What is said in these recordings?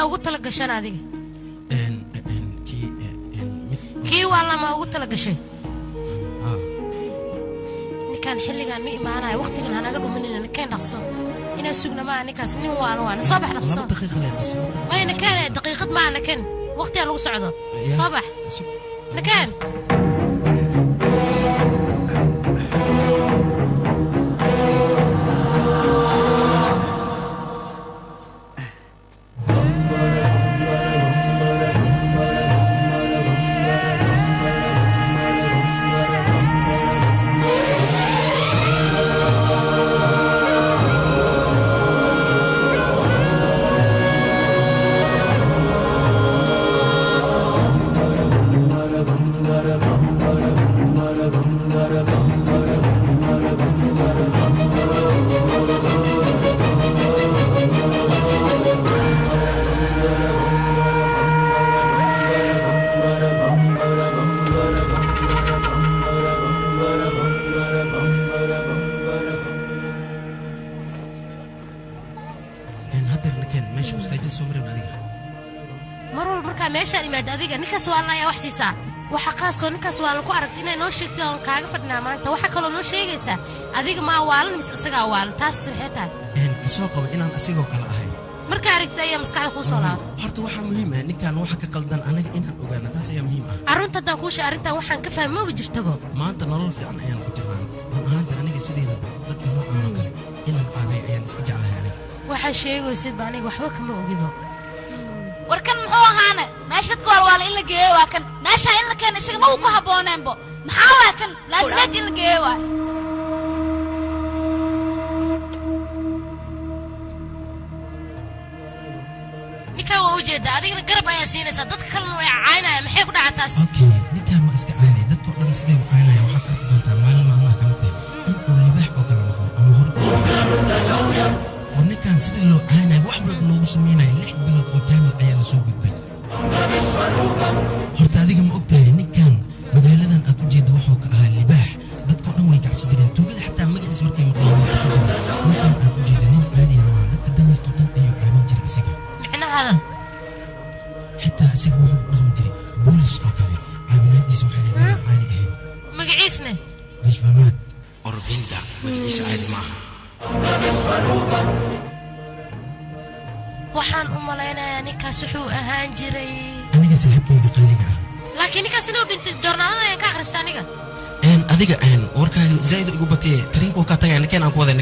Ugu tala gashan adiga kii waa lama ugu tala gashay ninkaan xilligan ma imaanayo waqtigan hanaga dhuminina ninkeen dhaqso inaa sugna maa ninkaas nin waalo waana soo bax dhaqso maya ninkeen daqiiqad maa ninkeen waqtigaa lagu socdo soo bax ninkeen. Ninkaas waa la wax siisaa waxa qaasko ninkaas waa la ku aragtay inay noo sheegtay oon kaaga fadhinaa maanta waxa kaloo noo sheegaysaa adiga ma waalan mise isagaa waalan taas maxay tahay kasoo qaba inaan asigoo kale ahay marka aragtay ayaa maskaxda kuu soo laabtay horta waxaa muhiim ah ninkan waxa ka qaldan anaga inaan ogaano taas ayaa muhiim ah arrinta haddaan kuu sheegay arrintan waxaan ka fahmoobi jirtaba maanta nolol fiican ayaan ku jirnaa run ahaanta aniga sideedaba dadka noocaan oo kale inaan caabay ayaan iska jeclahay aniga waxaa sheegaysid ba aniga waxba kama ogiba warkan muxuu ahaana meesha dadka waalwaala in la geeyo waa kan meesha in la keeno isaga ma uu ku habbooneenbo maxaa waa kan laasileed in la geeyo waa ninkaan waa ujeedaa adigana garab ayaa siinaysaa dadka kalena way caynaya maxay ku dhacaa taas okay ninkaan waa iska caadi dadka oo dhan siday u caynaya waxaad arki doontaa maalin maalmaha ka mid ah in uu libaax oo kale noqdo ama hore war ninkaan sida loo caynaya wax walba loogu sameynaya 6 bilood oo kaamil ayaa la soo gudbay horta adiga ma ogtahay ninkan magaaladan aad u jeedo wuxuu ka ahaa libaax dadkoo dhan way kacabsi jireen tuugada xataa magaciis markay maqlaan way cabsi jireen ninkan aad u jeedo nin caadi ah maaha dadka danyartoo dhan ayuu caawin jiray asiga micnahaada xitaa asiga wuxuu ku dhaqmi jiray boolis oo kale caawinaadiisa waxay ahayd inaan caadi ahayn Magaciisne? Vishwanath Orvinda magaciisa caadi maaha. Waxaan u malaynayaa ninkaas wuxuu ahaan jiray aniga saaxiibkayga qaaliga ah. Laakiin ninkaas inuu dhintay joornaalada ayaan ka akhrista aniga. Adiga warkaaga zaa'id igu batay, tareenka kaa tagay nakeen aan ku waday.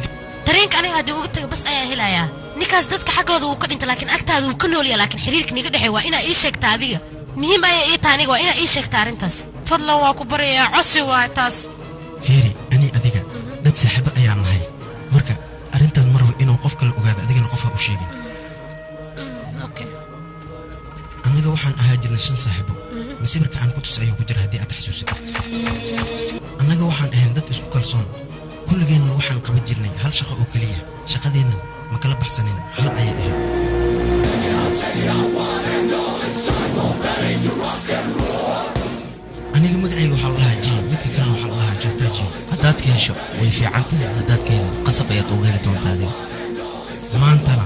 Tareenka aniga haddii uga taga bas ayaan helayaa. Ninkaas dadka xaggooda wuu ka dhintay laakiin agtaada wuu ka nool yahay, laakiin xiriirka niga dhexey waa inaa ii sheegtaa adiga. Muhiim ayay ii tahay aniga, waa inaa ii sheegtaa arrintaas. Fadlan waa ku baryayaa, cosi waay taas. Fiiri, ani adiga dad saaxiibo ayaan nahay, marka arrintan ma rabo inuu qof kale ogaado, adigana qof ha u sheegin. Okay. Annaga waxaan ahaa jirnay 5 saaxiibo. Masawirka aan ku tus ayuu ku jira haddii aad xasuusatid. Annaga waxaan ahayn dad isku kalsoon, kulligeenna waxaan qaban jirnay hal shaqo oo keliya. Shaqadeennan ma kala baxsanin, hal ayay ahayd. Aniga magacayga waxaa la dhahaa Jay, midka kalena waxaa la dhahaa Joogtaa Jay. Haddaad ka hesho way fiican tahay, haddaad ka helin qasab ayaad uga heli doontaa adiga. Maantana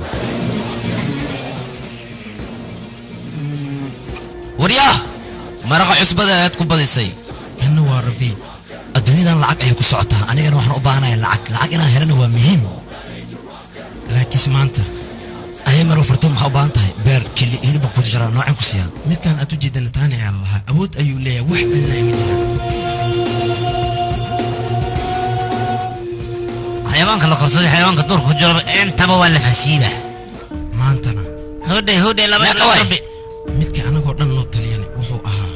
waryaah, maraqa cusbada ayaad ku badisay. Kanna waa Rafi. Adduunyadan lacag ayay ku socotaa, anigana waxaan u baahanahay lacag. Lacag inaan helana waa muhiim. Laakiinse maanta ayay maro fartuun maxaa u baahan tahay? Beer keli hilib baan ku jaraa, noocaan ku siiyaa. Midkaan aad u jeedana taani ayaa la lahaa, awood ayuu leeyahay, wax celinaya ma jiraan. Xayawaanka la korsaday, xayawaanka duurka ku jira, intaba waa la fasiiba. Maantana hodhe hodhe laba. Meeqa waay? Midka anagoo dhan noo taliyani wuxuu ahaa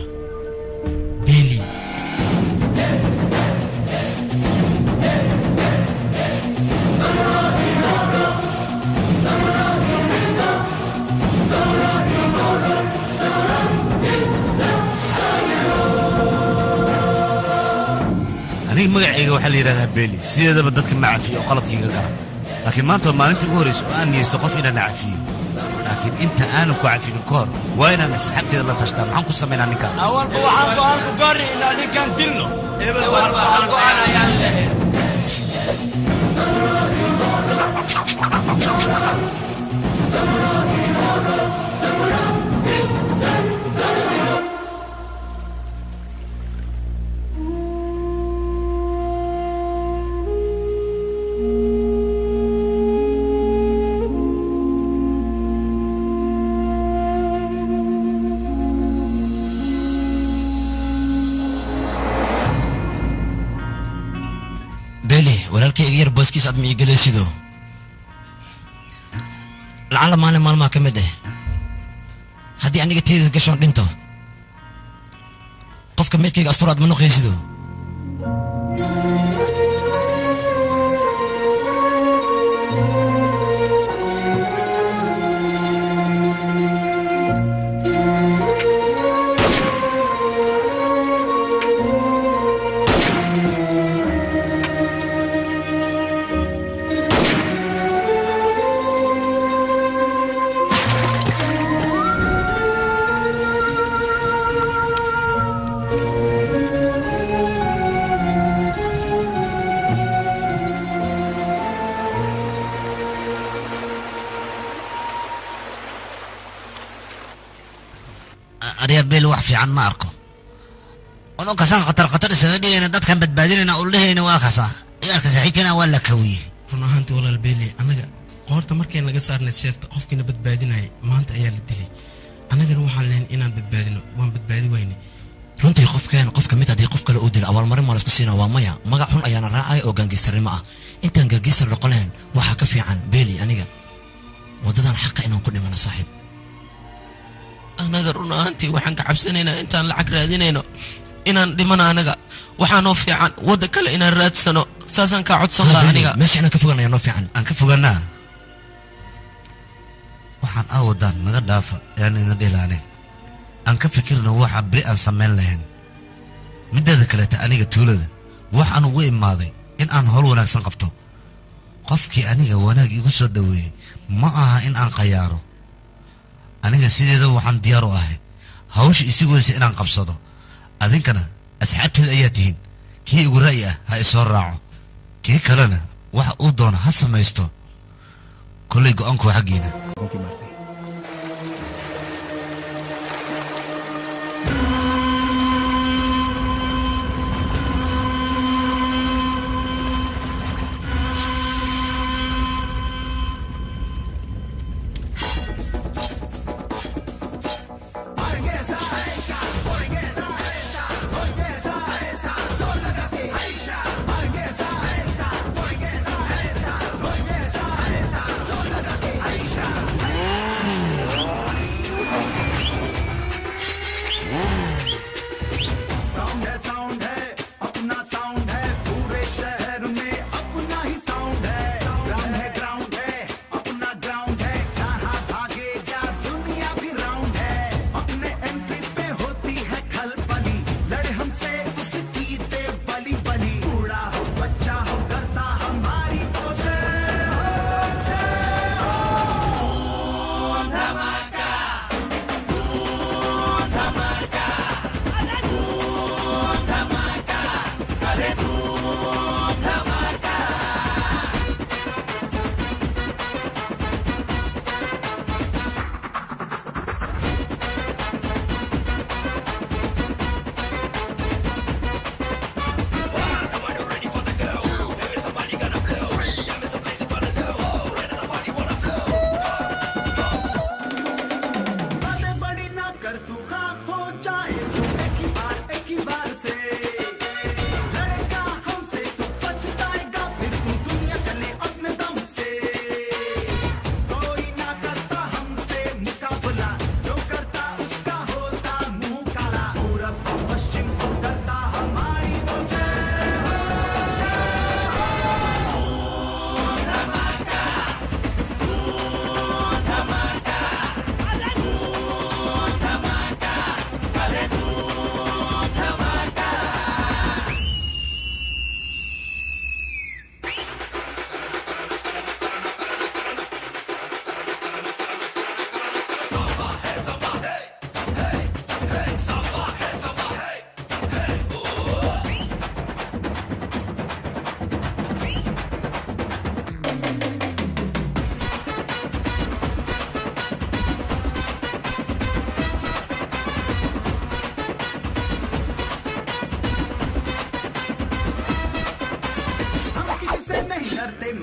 Beeli. Aniga magacayga waxaa la yidhahdaa Beeli. Sideedaba dadka ma cafiyo oo qaladkaiga gala, laakiin maanta waa maalintii ugu horraysa oo aan niyeysto qof inaan cafiyo. Laakiin inta aanan ku cafinin ka hor waa inaan asxaabteeda la tashtaa. Maxaan ku samaynaa ninkaan? Awalba waxaan go'aan ku gaarnay inaan ninkaan dilno. Ewalba hal go'aan ayaan lahayn. Beli, walaalkay iga yar booskiis aad ma ii gelaysido. Lacala maalin maalmaha ka mid ah haddii aniga teeda gashoon dhinto, qofka meydkayga astur aad ma noqaysido. Arya Beel, wax fiican ma arko. Ononkasaan khatar khatar isaga dhigayna, dadkan badbaadinayna u lehayna, waa kasaa ciyaarka saaxiibkana waa la kawiyey. Run ahaantii walaal Beeli, annaga qoorta markay naga saarnay seefta, qofkiina badbaadinayay maanta ayaa la dilay. Annagana waxaan lehayn inaan badbaadino, waan badbaadi waynay. Runtii qofkeen qof ka mid haddii qof kale uu dilo abaalmarin maa laisku siinaa? Waa maya. Magac xun ayaana raacaya oo gaangiistarnimo ah. Intaan gaangiistar noqon lahayn waxaa ka fiican Beeli aniga waddadan xaqa inaan ku dhimano, saaxiib. Annaga run ahaantii waxaan ka cabsanaynaa intaan lacag raadinayno inaan dhimano. Anaga waxaa noo fiican wadda kale inaan raadsano, saasaan kaa codsan lahaa aniga. Meesha inaan ka fogaan ayaa noo fiican. Aan ka fogaanaa waxaan aawadaan naga dhaafa ayaan idin dhilaane. Aan ka fikirno waxa beri aan samayn lahayn. Mideeda kaleeta, aniga tuulada waxaan ugu imaaday in aan howl wanaagsan qabto. Qofkii aniga wanaag igu soo dhoweeyey ma aha in aan khayaaro. Aniga sideedaba waxaan diyaar u ahay hawsha isigooysa inaan qabsado. Adinkana asxaabteeda ayaa tihiin, kii igu ra'yi ah ha isoo raaco, kii kalena waxa uu doono ha samaysto. Kollay go'aanku waa xaggiina.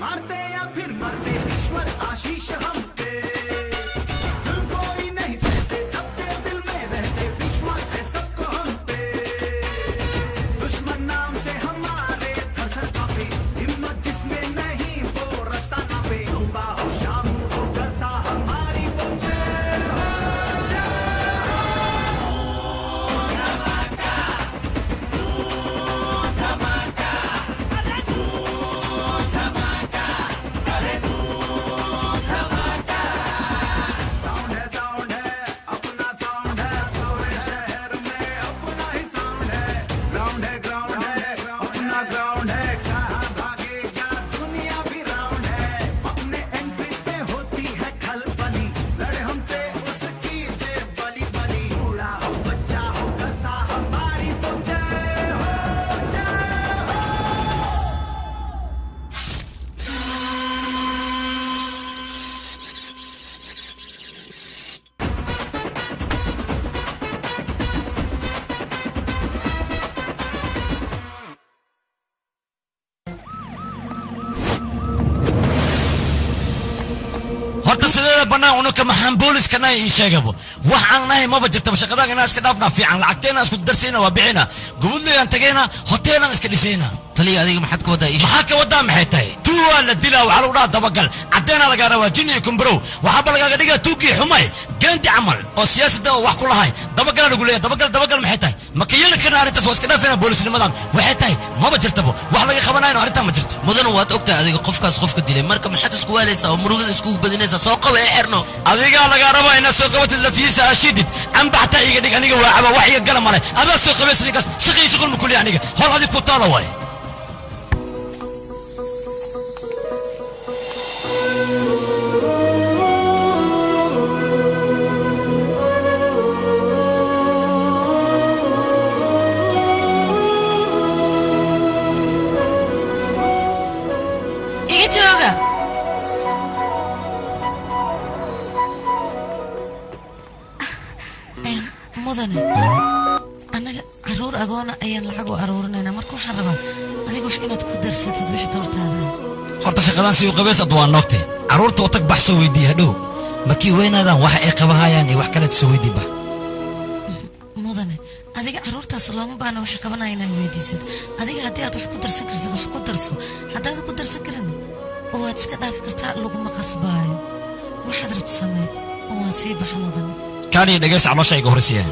मारते या फिर मरते, ईश्वर आशीष हम पे। जुल्म कोई नहीं सहते, सबके दिल में रहते, विश्वास है सबको हम पे। दुश्मन नाम से हमारे थर थर कांपे, हिम्मत जिसमें नहीं वो रास्ता नापे। सुबह हो शाम हो करता हमारी वो जय हो, जय हो। धमाका, धमाका, धमाका, अरे धमाका। साउंड है अपना साउंड है, पूरे शहर में अपना ही साउंड है। ग्राउंड है अपना ग्राउंड है, कहाँ भागेगा दुनिया भी राउंड है। अपने एंट्री पे होती है खलबली, लड़े हमसे उसकी दे बली बली। बूढ़ा हो बच्चा हो करता हमारी तो जय हो, जय हो। Horta sideeda bannaan unuka maxaan booliskana ii sheegabo wax aan nahay maba jirtaba. Shaqadaan inaan iska dhaafnaa fiican, lacagteena isku darsayna, waa bixina, gubudleyaan tagayna, hoteelaan iska dhisayna. Taliya, adiga maxaad ka wadaa? Maxaa ka wadaa? Maxay tahay? Tuuwaa la dilaa, waxaa lagu dhaha dabagal, caddeenaa lagaa rabaa, jin iyo kumbarow waxaaba lagaaga dhigaa tuugii xumay gaandi camal oo siyaasadda oo wax ku lahay. Dabagalaa lagu leeyahay, dabagal dabagal maxay tahay? Ma ka yeeli karna arrintaas? Waa iska dhaafayna boolisnimadan. Waxay tahay maba jirtabo, wax laga qabanayno arrintan ma jirto. Mudan, waad ogtahay adiga qofkaas qofka dilay, marka maxaad isku waalaysaa oo murugada iskugu badinaysaa? Soo qaba ee xirno. Adigaa lagaa rabaa inaad soo qabatid, lafihiisa aashidid, camba xataa iiga dhig, aniga waa caba, wax iga gala male. Adaa soo qabaysa ninkaas, shaqii shuqul ma kuliya aniga, hol adig ku taala waaye. Iga jooga. Mudane, annaga caruur agoona ayaan lacag u aruurinaynaa, marka waxaan rabaa adiga wax inaad ku darsatid wixii doortaada. Horta shaqadan si u qabays ad waa noogtay. Carruurta oo tag, bax, soo weydii hadhow markii weynaadaan waxa ay qabahayaan iyo wax kale soo weydii, bax. Mudane, adiga caruurtaas looma baahna waxay qabanaya inaad weydiisid. Adiga haddii aad wax ku darsan kartid, wax ku darso. Haddaad ku darsan karin, waad iska dhaafi kartaa, laguma qasbaayo. Waxaad rabta samee oo waan sii baxa, mudane. Kaaliya, dhegeys, caloosha iga horsiiya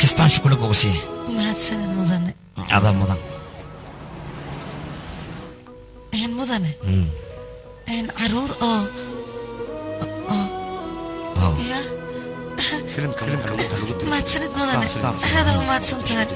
kastaan shukulag ugu siiya. Mahadsanid, mudane. Adaa mudan. Mudane, caruur oo ya. Mahadsanid, mudane, aada u mahadsan tahay.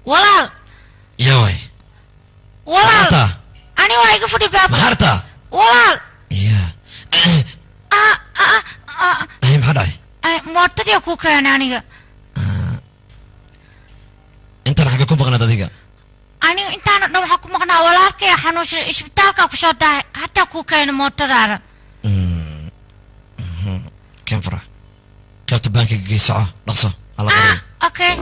Walaal. Yaway. Walaal. Maxartaa? Ani waa iga fadhi baab. Maxartaa? Walaal. Ya. Ah, ah, ah. Ay, maxaa dhacay? Ay, mootadii ku keenay aniga. Intaan xagga ku maqnaad adiga? Aniga intaana dhan waxaa ku maqnaa walaalkay xanuunsan, isbitaalka ku soo dahay, hataa ku keenay mootadaada. Ken farax, qaybta baankiga gey, soco, dhaqso alla qariyo. Okay.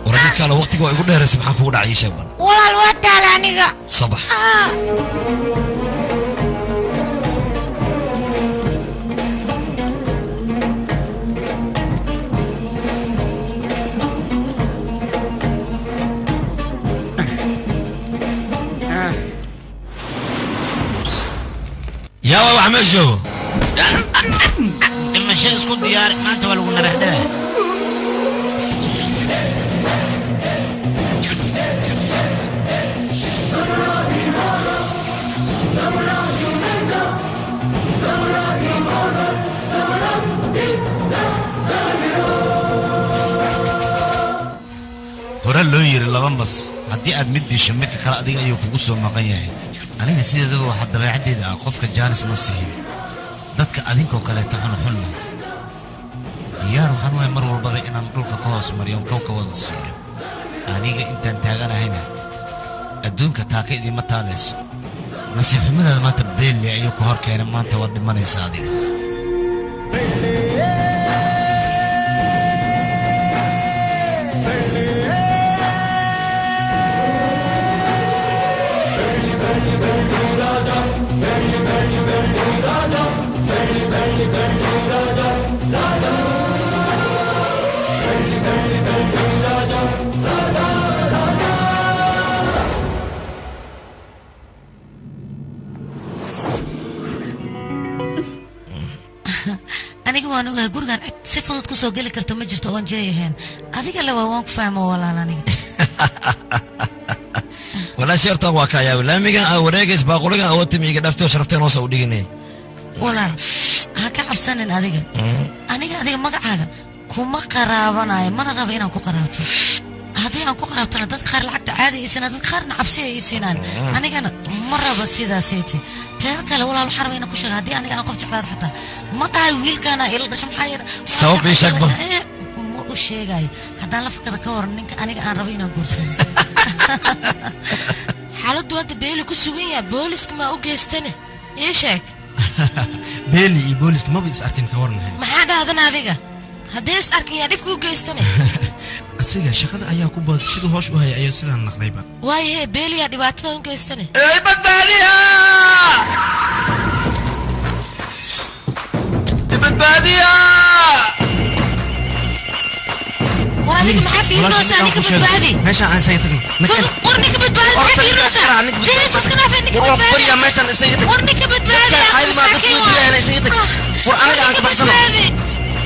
War adii kaale, waqtiga waa igu dheeraysa, maxaa kugu dhacay? Ii sheeg bal. Walaal, waa daala aniga. Soo bax. Ah. Yaa wax meesha joogo? Dhimasho isku diyaari, maanta waa lagu nabahdhabaa. Hore loo yiri, laba mas haddii aad mid disho, midka kale adiga ayuu kugu soo maqan yahay. Aniga sideedaba waxaa dabeecaddeeda ah qofka jaanis ma siiyo. Dadka adinkoo kaleeta xunxunna diyaar waxaan wahay mar walbaba inaan dhulka ka hoos mariyo oon kow ka wada siiyo. Aniga intaan taaganahayna adduunka taaka idiinma taalayso. Nasiib xumadaada maanta beelle ayuu ku hor keenay, maanta waad dhimanaysaa adiga. Aniga waan ogahay gurigan cid si fudud ku soo geli karta ma jirto oon jeey ahayn. Adiga le waa waan ku fahmo walaal aniga. Walaashay horta waa kaayaa laamigan aa wareegays baaquligan aa watimi iga dhaftay oo sharafteen hoos u dhiganay. Walaal ha ka cabsanin adiga. Aniga adiga magacaaga kuma qaraabanayo, mana rabo inaan ku qaraabto. Haddii aan ku qaraabtona dad qaar lacagta caadi ay siinaan, dad qaarna cabsi ay siinaan. Anigana ma rabo sidaasayte. Teeda kale walaal waxaan rabaa inaan ku sheego haddii aniga aan qof jeclaado xataa ma dhahay wiilkaana ila dhasho, maxaa yeelay Sabab ii sheeg bal. Ma u sheegayo haddaan la fakada ka waran ninka aniga aan rabo inaan guursado. Xaaladdu hadda Beeli ku sugan yahay booliska maa u geystane? Ii sheeg. Beeli iyo booliska maba is arkin ka waran. Maxaa dhahdan adiga? Haddii is arkin yaa dhibka u geystane? Asiga shaqada ayaa ku badatay, siduu hoosh u hayay ayuu sidaan naqdayba. Waayahe, Beeli yaa dhibaatadan u geystane? Ey badbaadiya! Badbaadiya! War adiga maxaa fiirinaysaa? Ninka badbaadi. Meeshaan aan isaga tagno. Fudud, war ninka badbaadi, maxaa fiirinaysaa? Fiiris iska dhaaf, ninka War waan badbaadi. baryaa meeshaan isaga tag. War ninka badbaadi. Dadkaan caadi maa, dadku way dilayaan, isaga tag. War anaga aan ka baxsano.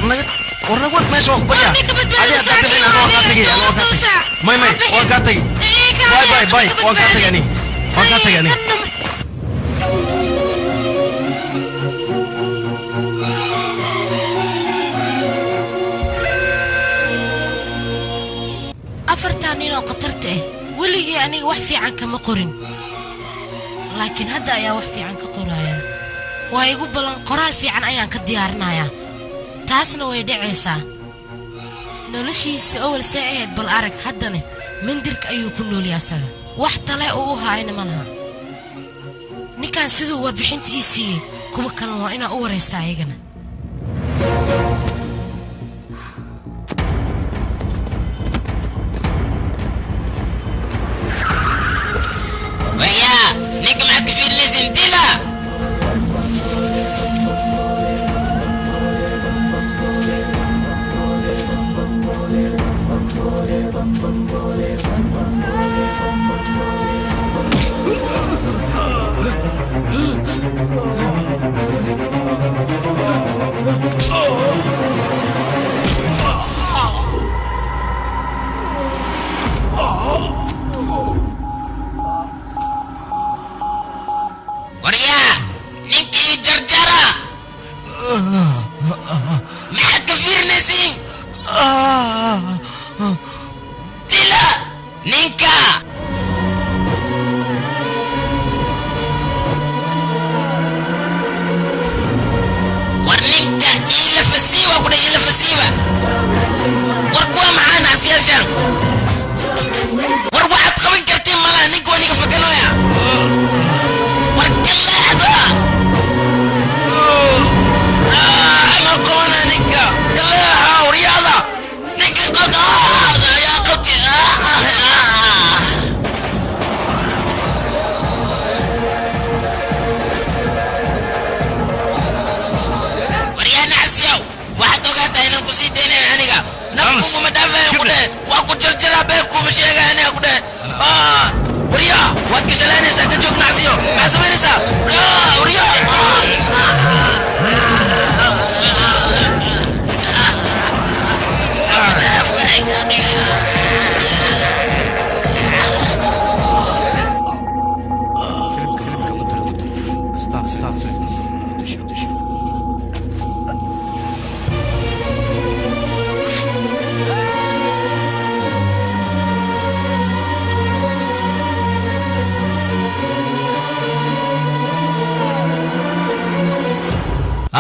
Naga war naga wad meesha, waan ku baryaa. War ninka badbaadi, Adiga haddaa masaakiin bixin, anaa waan kaa waa tagay, adiga, anaa waan kaa tagay. dowladda. May may, waan kaa tagay. Bye bye bye, waan kaa tagay aniga. Waan kaa tagay aniga. Afartan nin oo khatarta ah weligii aniga wax fiican kama qorin, laakiin hadda ayaa wax fiican ka qoraya. Waa igu ballan, qoraal fiican ayaan ka diyaarinayaa, taasna way dhacaysaa. Noloshiisa owal see ahayd bal arag, haddana mandirka ayuu ku noolyahay asaga, wax tale uu u haayana ma laha. Ninkan siduu warbixinta ii siiyey, kuwa kalena waa inaan u waraystaa ayagana. Waryaa, ninka maxaad ka fiirinaysiin? Dila! Waryaa, ninka ii jarjara, maxaad ka fiirinaysiin? Dila ninka! War ninka iila fasiiwa ku dheh, iila fasiiwa. War kuwa maxaa nacsiyaashaan? War waxaad qaban kartiin malaha, ninka waa niga faganooya. War galeexda ma qabana ninka, galeexa waryaada ninka qabta ayaa qabti. Waryaa nacsiyow, waxaad ogaataa inaan ku sii daynayn aniga, nafkuguma dhaafayan ku dheh, waa ku jarjaraa, been kuma sheegaya aniga ku dheh. Waryaa, waad gashalaynaysaa, ka joog nacsiyo, maxaad samaynaysaa? Waryaa. Stop, stop.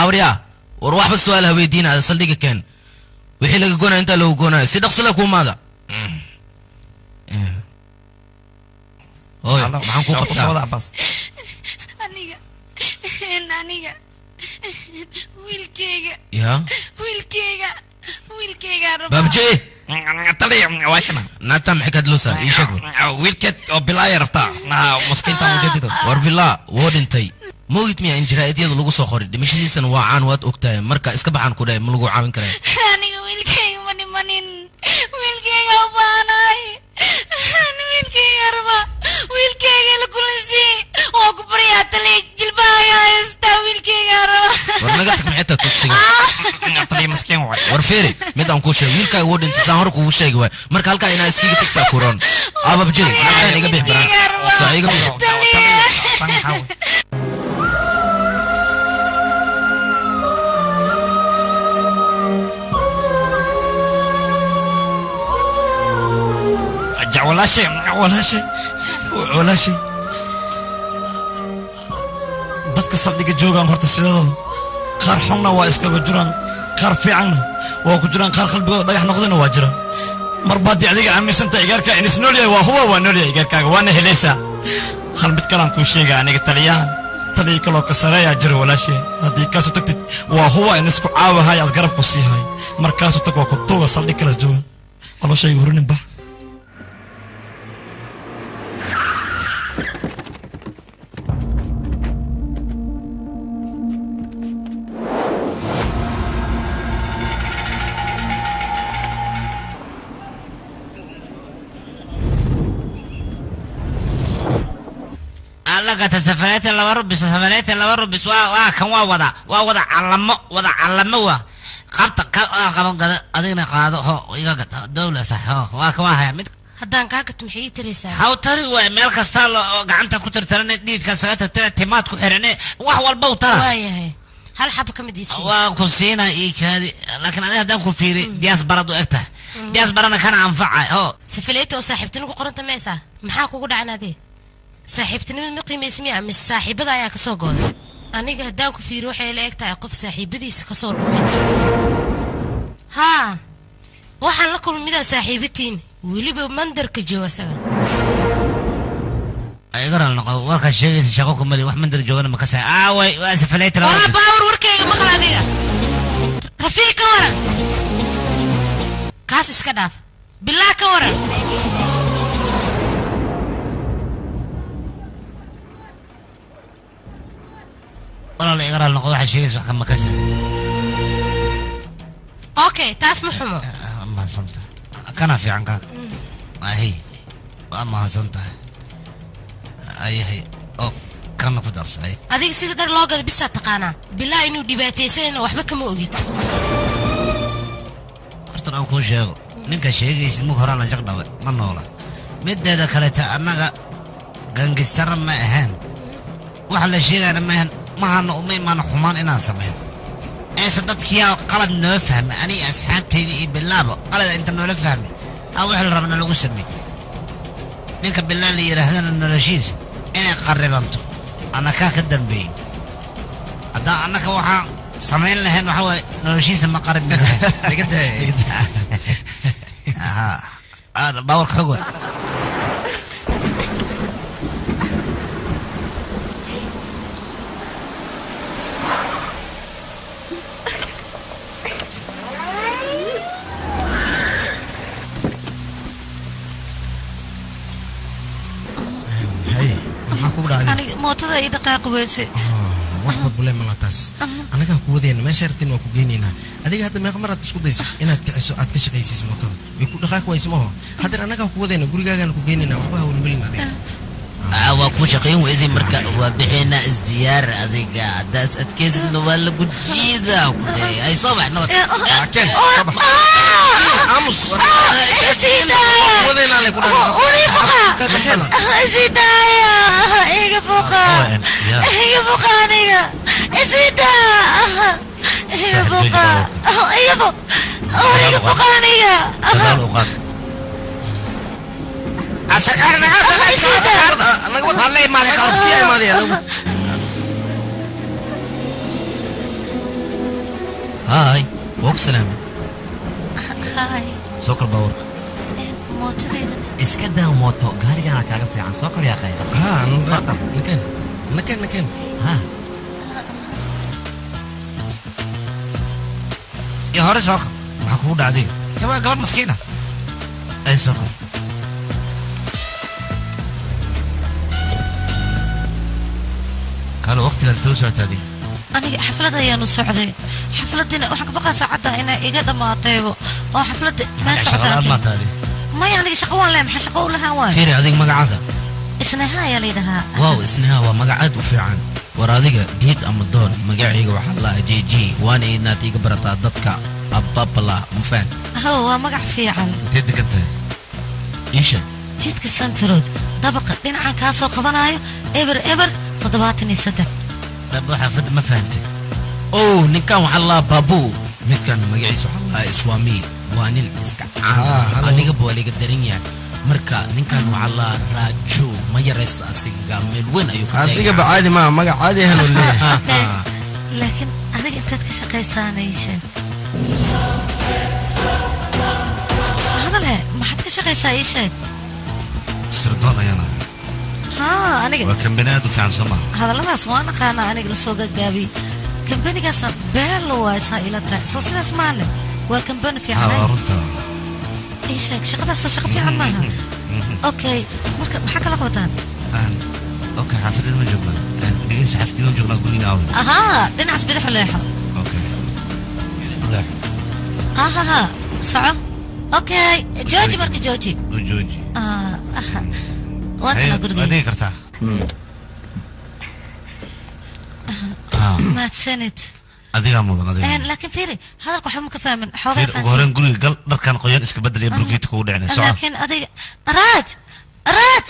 Waryaa, war waxba su'aal ha weydiinaya, saldhiga keen. Wixii laga goonaya intaa lagu goonayo, si dhaqso leh kuumaada. Hooy, maxaan kuu qabtaa? Aniga, aniga wiilkeyga. Yaa? Wiilkeyga, wiilkeyga rabaa. Baabjee. Taliya, waa kana. Naagtaa maxay ka hadloosaa? Ii sheeg. Wiilkeed oo bilaaya rabtaa maskiinta mujeedida. War bilaa wuu dhintay, moogid miya in jaraa'idiyada lagu soo qoray? Dhimashadiisana waa caan, waad ogtahay. Marka iska baxaan ku dhahay, ma lagu caawin karaya. Aniga wiilkeyga ma dhimanin, wiilkeyga u baahanahay. Wiilkeyga rabaa, wiilkeyga la kulansi. Waa ku baryaa taliya, jilbahaaga haystaa, wiilkeyga rabaa. War naga tag, maxay tahay tugsiga? Taliya, maskiin waay. War fiiri, mid aan kuu sheegay, wiilkaaga wuu dhintay, saan hore kuugu sheegi waay. Marka halkaa inaa iskiga tagtaa kuroon. Ababjey, naagtaan iga bix baraan, saa iga bix. Walaashay, walaashay, walaashay, dadka saldhigga joogaan horta sidadooda qaar xunna waa iskaga jiraan, qaar fiicanna waa ku jiraan, qaar qalbigooda dhagax noqdayna waa jiraan. Marba haddii adiga aaminsantahay igaarkaa in is nool yahay, waa huwa, waa nool yahay igaarkaaga, waana helaysaa. Hal mid kalaan kuu sheega aniga, taliyahan, taliya kaloo ka sareeyaa jira walaashay. Haddii kaasu tagtid, waa huwa in isku caawahay, as garabku sii hay. Markaasu tag, waa ku tuuga saldhig kalas jooga. Calooshayga hurinin, bax. Allagata safareeta 2 rubis, safareeta 2 rubis. Waa kan, waa wada calamo, wada calamo. Waa qabta ka qaban gada, adigna qaado, ho iga gata dawla sax. Ho, waa kan, waa haya mid. Haddaan kaa gato, maxay ii taraysaa? Haw tari waay, meel kasta gacanta ku tirtirane, dhiidka saga tirtire, timaad ku xirane, wax walba u tara. Waayahay, hal xabo ka mid isii. Waa ku siina, ii kaadi. Laakiin adiga haddaan ku fiiri, diyaas barad u eg tahay, diyaas barana kana anfacay, ho. Safaleeta oo saaxiibtinimo ku qoranta meesa, maxaa kugu dhacan adee? Saaxiibtinimada ma qiimaysa miya, mise saaxiibada ayaa kasoo gooday? Aniga haddaan ku fiiri, waxay la eg tahay qof saaxiibadiisa kasoo dhumay. Haa, waxaan la kulmay midaan saaxiibatiin, weliba mandarka jooga isaga. Iga ral noqo, warkaa sheegaysa shaqo ku mali, wax mandar joogana ma kasay. Aaway, waa safaleeta 2 Waraa rubis. Baawar, warkayga maqal. Adiga Rafiiq ka waran? Kaas iska dhaaf. Bilaa ka waran? Walaal, iga ral noqo, waxaa sheegaysa wax kama kasay. Okay, taas ma xumo. Mahadsantahay, kana fiican kaaga ahi, waa mahadsan tahay. Ayahay oo kana ku darsaday. Adiga sida dhar loo gada bisaa taqaanaa. Bilaa inuu dhibaataysanayna waxba kama ogid. Horta aan kuu sheego, ninka sheegaysid mug horaa la jaqdhawe, ma noola. Mideeda kaleeta, annaga gangistara ma ahayn, waxa la sheegayana ma ahayn, mahana uma imaano xumaan inaan samayn. Eese dadkiyaa qalad noo fahmay, aniga asxaabtayda iyo bilaaba qalada inta noola fahmay ha wixii la rabana lagu sameey. Ninka bilaa la yidhaahdana noloshiisa inay qarribanto annakaa ka dambeeyey. Haddaan annaka waxaan samayn lahayn, waxaa waaye noloshiisa ma qaribmi lahayn. Baawarka xog wa. Hay, maxaa kugu dhacday? Aniga mootada ii dhaqaaqi weyse. Wax problem ma laha taas, annagaa ku wadayna, meesha rabtin waa ku geynaynaa. Adiga hadda meeqa mar aad isku daysid inaad kiciso, aad ka shaqaysiis mootada, way ku dhaqaaqi wayse maho. Haddeer annagaa ku wadayna, gurigaagaana ku geynaynaa, waxba ha welwelin adiga. Waa ku shaqayn weysay, marka waa bixinaa. Isdiyaar adiga, haddaas adkaysidna waa lagu jiidaa ku leeyahay. Ay, soo bax, nabad. Aamus. Isidaaya, iga fuqa, iga fuqa, aniga isidaa, iga fuqa, iga fuq, iga fuqa aniga. Dagaal u qaad. Haay, waa ku salaamay. Hi. Soo kor baabuurka. Mootadayda. Iska daa mooto, gaarigana kaaga fiican. Soo kor yaa qayda. Haa, nakan nakan nakan. Ha. Iyo hore soo kor. Maxaa kugu dhacday? Gabadh gabadh maskiina. Ay soo kor. Kaalo waqtigan intee u socota adiga? Aniga xaflad ayaanu socday, xafladina waxaan ka baqaa saacadda inay iga dhammaataybo oo xafladda ma Shaqo la'aan socota. maa tahay adiga? Maya, aniga shaqo waan leeyahay. Maxaa shaqo u lahaan waay? Fiiri, adiga magacaada? Isnaha ayaa layidhahaa. Wow, Isnaha waa magac aad u fiican. War adiga diid ama doon, magacayga waxaa la j j, waana inaad iga barataa dadka ababala, ma fahant? How, waa magac fiican. Intee degan tahay? Ii sheeg. Jidka Santarood, dabaqa dhinacan kaa soo qabanayo, 0 0 73. Baabo, xaafadda ma fahantay? Oh, ninkan waxaa la Baabu, midkan magaciisa waxaa la Iswaami, waa nin iska caan, anigaba waa liga daran yahay. Marka ninkan waxaa la Raajo, ma yaraysa, asiga meel weyn ayuu ka Asigaba caadi maa, magac caadi ahaan uu leeyahay. Laakiin adiga intaad ka shaqaysaana ii sheeg. Hadale, maxaad ka shaqaysaa? Ii sheeg. Sirdoon ayaan ahay. Haa, aniga Waa kambani aad u fiican, soo maha? Hadalladaas waan aqaanaa aniga, lasoo gagaabiyey. Kambanigaasna beel waay, saa ila tahay. Soo sidaas maane? Waa kambani Haa, fiican. waa runta. Ii sheeg, shaqadaas soo shaqo fiican maaha? Okay, marka maxaa kala qabataan? Okay, xaafadeed ma joognaa? Dhegeysa, xaafadii ma joognaa? Guriina aaway? Ahaa, dhinacaas bidixu leexo. Okay, leexo. Ahaha, soco. Okay, jooji marka, jooji. U jooji. Ah, aha, waa kana Waa gurigay. degi kartaa. Mahadsanid. Adigaa mudan, adiga. Laakiin fiiri, hadalka waxba ma ka fahmin xoogaa. Fiir, ugu horreyn guriga gal, dharkan qoyan iska bedel iyo burgeeti kugu dhicinay. Soco. Laakiin adiga, Raaj, Raaj.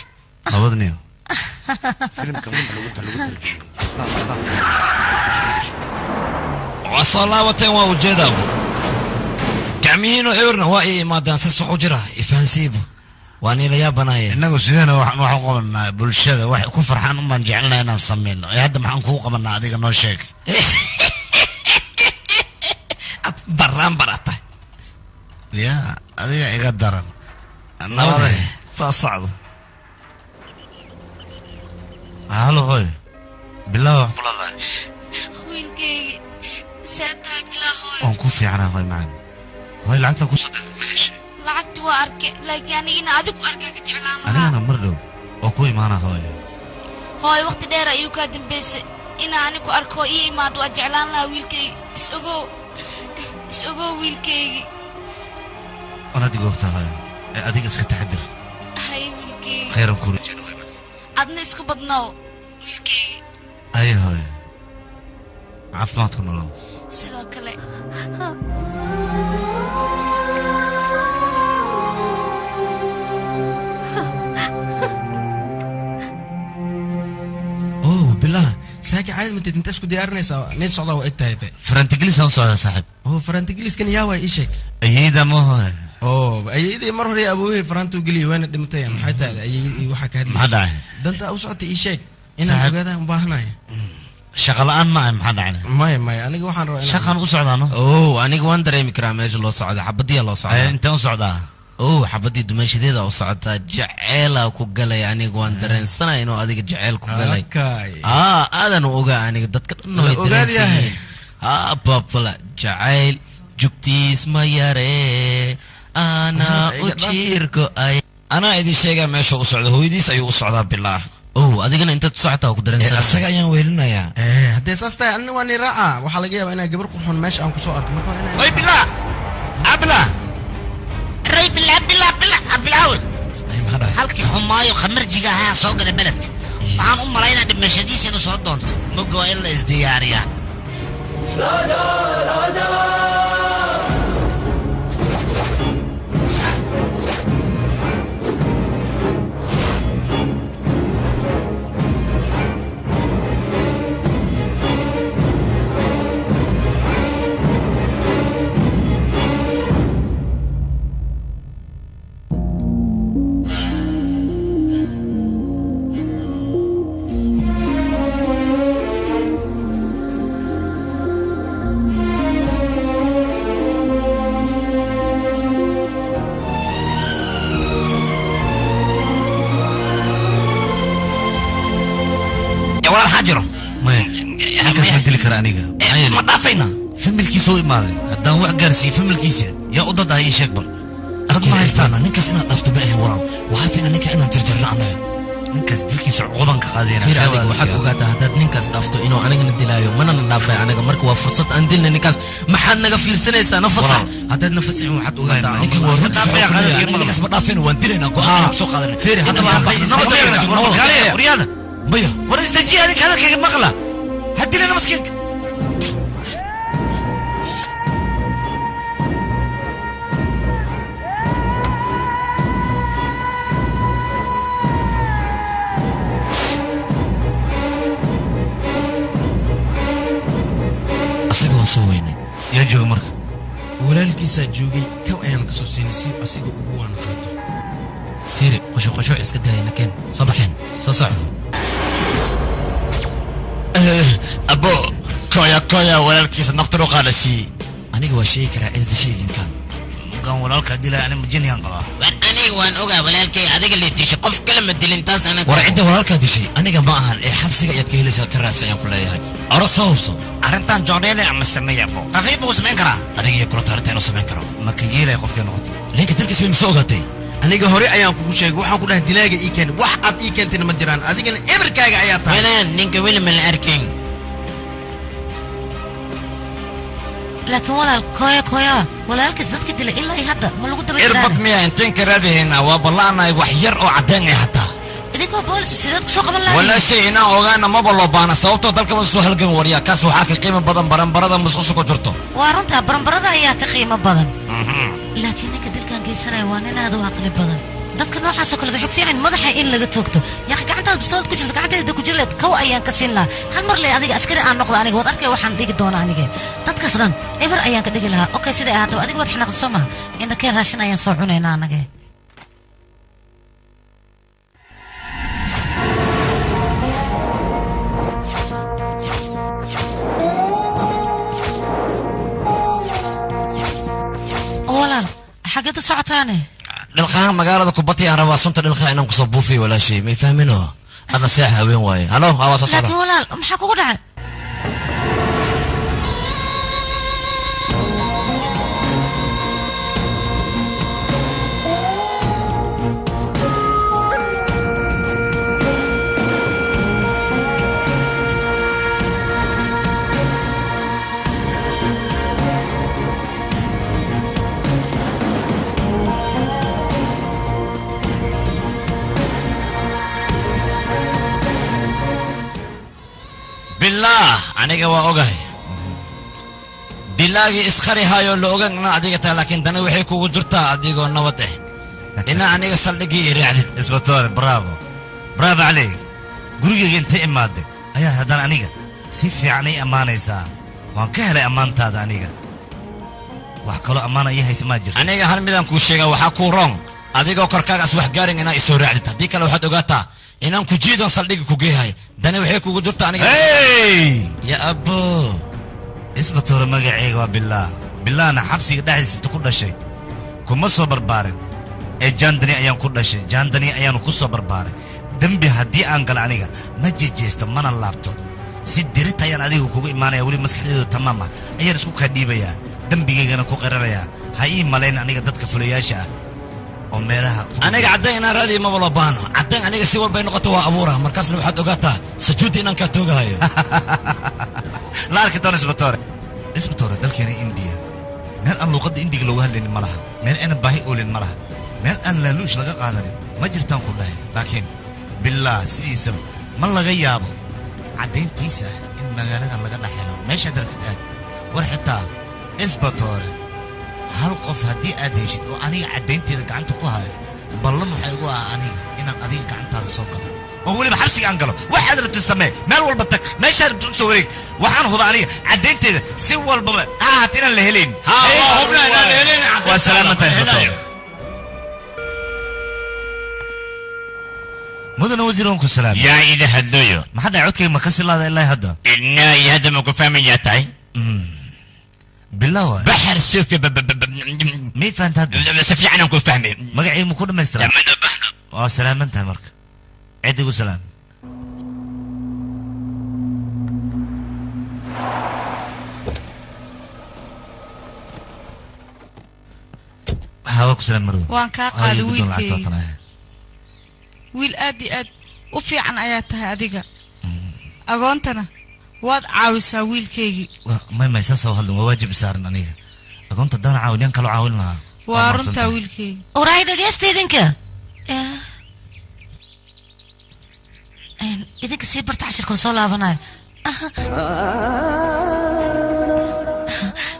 Nabadniyo. Filimka mid lagu tarjumay. Waa soo laabateen, waa ujeedaabu gacmihiinoo ewerna waa ii imaadaan. Si sax u jira ifahansiibu, waa niila yaabanaye. Innagu sidana waxaan u qabanaa bulshada, wax ku farxaan unbaan jecelnahay inaan samayno. Ee hadda maxaan kuu qabanaa? Adiga noo sheeg. Baraan barata. Ya, adiga iga daran. Nabade, saa socda. Halo, hooy, bilaw, wax kula dahay. Wiilkaygi, see tahay bilaa hooyo? Waan ku fiicnaa, hooy macaan. Hooy, lacagta kusoo diray ma heshay? Lacagta waa arke, laakiin anigina adigu arkaa ka jeclaan lahaa. Anigana mar dhow oo ku imaana, hooy. Hooyo, waqti dheer ayuu kaa dambaysay inaa anigu arko ii imaado. Waa jeclaan lahaa wiilkaygi. Is ogow, is ogow wiilkaygi. Waan adiga ogtaa, hooy. Ee adiga iska taxadir. Hay wiilkaygi. Khayran kuu rajeyna, hooy. Adna isku badnow wiilkaygi. Ay hooy, caafimaadku nolow. Sidoo kale. Oh bilah, saaki caadi matid, inta isku diyaarinaysaa? Nin socdaa waa eg tahay be. Farantigilis aan u socdaa, saaxiib. Oh, farantigiliskan yaa waay? Ii sheeg. Ayeyda ma hooy? Oh, ayeydii mar hore aaboohey farantuu geliyay, waana dhimatay. Maxay tahay ayeydii waxaa ka hadlaysa? Maxaa dhacay? Danta u socota ii sheeg, inaan Saaxiib. ogaadaan u baahanahay. Shaqa la'aan ma ahay, maxaa dhacay? Maya maya, aniga waxaan rabaa inaan- Shaqaan u socdaa no. Oh, aniga waan dareemi karaa meesha loo socda. Xabadiya loo socdaa. Inteen u socdaa? Oh, xabadii dumeeshadeeda u socotaa. Jaceelaa ku galay, aniga waan dareensanaya inuu adiga jaceyl ku galay. Okay. Aa, aadan u ogaa aniga, dadka dhan way La ogaad dareensan yahay. yihiin. Aa, babala jacayl jugtiis ma yaree, anaa u jiirko ay. Anaa idin sheegaa meesha u socda. Hooyadiis ayuu u socdaa bilaah. Oh, adigana intaad u socotaa ku dareensanaya. Asaga ayaan weelinayaa. Haddee saas tahay, anina waa ni raaca. Waxaa laga yaabaa inaa gabar qurxoon meesha aan kusoo arko, marka waa inaa Oy bilaa, abla Ray, bilaa bilaa bilaa bilaawe. Maxaa Halkii xumaayo khamarjiga ahaa soo gala beledka. Waxaan u malaynaa dhimashadiisa inuu soo doonto. Moga waa in la isdiyaariyaa. dili kara aniga. Ma dhaafaynaa? Familkiisa u imaaday. Haddaan wax gaarsiiyo familkiisa, yaa u dad ah ii sheeg bal. Dad ma haystaan. Ninkaas inaad dhaafto ma ahayn walaal. Waxaa fiican ninka inaan jarjarno annaga. Ninkaas dilkiisa cuquban ka qaadayna. Fiir, adiga waxaad ogaataa haddaad ninkaas dhaafto inuu anigana dilaayo, manana dhaafay anaga. Marka waa fursad aan dilna ninkaas. Maxaad naga fiirsanaysaa? Nafasax haddaad nafasixin waxaad ogaataa. Ninkan waa runtiisa wuxuu ku leeyahay, aniga ninkaas ma dhaafayno, waan dilaynaa, go'aan ayaan kusoo qaadanay. Fiiri, haddaba aan baxno. Waryaada. Maya. War istajiya, adinka hadalkayga maqla. Ha dilana maskiinka. Asaga waan soo weynay. Yaa jooga marka? Walaalkiisaa joogay, kaw ayaan ka soo siinay si asiga ugu waan qaato. Fiiri, qosho qosho iska daayana, keen, soo baxeen, soo soco. Abo koya koya, walaalkiisa nafta loo qaala siiyey. Aniga waa sheegi karaa cida dishay idinkaan. Mugaan walaalkaa dilaya ani majiniyaan qabaa. War aniga waan ogaa walaalkay adiga la dishay, qof kale ma dilin taas anaga. War cidda walaalkaa dishay aniga ma ahan, ee xabsiga ayaad ka helaysaa, ka raadsa ayaan ku leeyahay. Oro soo hubso. Arrintan joonele ama sameeya abo. Rafiiq buu samayn karaa. Adiga iyo kula taarita inuu samayn karo. Ma ka yeelaya qofkay noqoto? Ninka dalkiisa way masoo ogaatay. Aniga hore ayaan kugu sheegay, waxaan ku dhahay dilaaga ii keen. Wax aad ii keentayna ma jiraan, adigana eberkaaga ayaa tahay. Walaan ninka weli ma la arkin. Laakiin walaal, kooya kooya, walaalkiis dadka dilay ilaa iyo hadda ma lagu daba irbad jiraan? Miya inteen ka raadihaynaa? Waa ballaanahay wax yar oo caddeen ay hataa. Idinkoo boolis sideed kusoo qaban lahayd? Walaashay, inaan ogaana maba loo baana, sababtoo dalkama soo halgami. Waryaa, kaas waxaa ka qiimo badan baranbarada musqusha ku jirto. Waa runtaa, baranbarada ayaa ka qiimo badan, laakiin ninka dilkan geysanaya waa nin aad u aqli badan. Dadka noocaasoo kale waxay ku fiican madaxa in laga toogto. Yaaqi, gacantaad bistoolad ku jirta, gacanteeda ku jiri leed, kow ayaan ka siin lahaa hal mar le. Adiga askari aan noqdo aniga, waad arkay waxaan dhigi doona. Aniga dadkaas dhan eber ayaan ka dhigi lahaa. Okay, siday ahaataba, adiga waad xanaaqda soo maha? Inta keen, raashin ayaan soo cunaynaa anage. Walaal, xageed u socotaane? Dhilqaha magaalada kubatay aan rabaa, sunta dhilqaha inaan kusoo buufiyo. Walaashay, may fahmino, adna seex, haween waaye. Halo, waa soo socda. Laakiin walaal, maxaa kugu dhacay? Billaah, aniga waa ogahay dilaagii isqarihaayoo la ogan ina adiga tahay, laakiin dani waxay kugu jirtaa adigoo nabad ah ina aniga saldhiggii i raacdin. Isbatoore, bravo, bravo caleyk. Gurigayga inta imaaday ayaa haddana aniga si fiican ii ammaanaysaa. Waan ka helay ammaantaada. Aniga wax kaloo ammaana ii haysa maa jirto. Aniga hal midaan kuu sheegaa, waxaa kuu roon adigoo korkaagaas wax gaarin inaa isoo raacdid. Haddii kale waxaad ogaataa inaan ku jiidon saldhigga ku geehay. Dani waxay kugu jirtaa aniga. Hey! Ya abbo. Isbatoore, magacayga waa Billaah. Billaahna xabsiga dhexdiisa inta ku dhashay kuma soo barbaarin, ee Jaandani ayaan ku dhashay, Jaandani ayaanu ku soo barbaaray. Dembi haddii aan galo aniga ma jejeesto mana laabto. Si dirita ayaan adiga kugu imaanaya, weli maskaxdeedu tamaam ah ayaan isku kaa dhiibayaa, dembigaygana ku qiranayaa. Ha ii malayn aniga dadka fulayaasha ah oo meelaha Aniga caddayn inaan raadiyo maba loo baahno. Caddayn aniga si walbay noqoto waa abuura. Markaasna waxaad ogaataa sajuudda inaan kaa toogahayo. La arki doono, isbatoore. Isbatoore, dalkeena Indiya meel aan luuqadda Indiga loogu hadlaynin ma laha, meel aanan baahi oolin ma laha, meel aan laaluush laga qaadanin ma jirtaan ku dhahay. Laakiin Billaah sidiisaba ma laga yaabo caddayntiisa in magaaladan laga dhex helo. Meeshaad rabtid aad. War xitaa isbatoore, hal qof haddii aad heshid oo aniga caddaynteeda gacanta ku hayo, ballan waxay igu ah aniga inaan adiga gacantaada soo galo oo weliba xabsiga aan galo. Waxaad rabtid samee, meel walba tag, meeshaad rabtid u soo wareeg. Waxaan huba aniga caddaynteeda si walbaba ha ahaata inaan la helayn. Waa hubnaa inaan la helayn caddayntaada. Waa salaamantahay, isbatoore. Mudane wasiir, waan ku salaamay. Yaa ila hadlooyo? Maxaa dhacay? Codkayga ma ka silaada ilaa hadda? Inaa iyo hadda ma ku fahmayaa tahay? Billah waay. Baxar suufi. May fahanta hadda? Si fiican aan ku fahmay. Magacayga ma ku dhammaystiraa? Waa salaaman tahay marka. Cid igu salaam. Hawa ku salaam marwo. Waan kaa Ay, qaaday guddoon lacagta wiilkayga. waa tanaya. Wiil aad iyo aad u fiican ayaa tahay adiga, agoontana waad caawisaa wiilkaygii. May may, saas hadlin, waa waajib saaran aniga. Agoonta haddaan caawin, yaan kaloo caawin lahaa? Waa runtaa wiilkayga. Oraay, dhegeysta idinka. Idinka sii barta cashirka, soo laabanayo.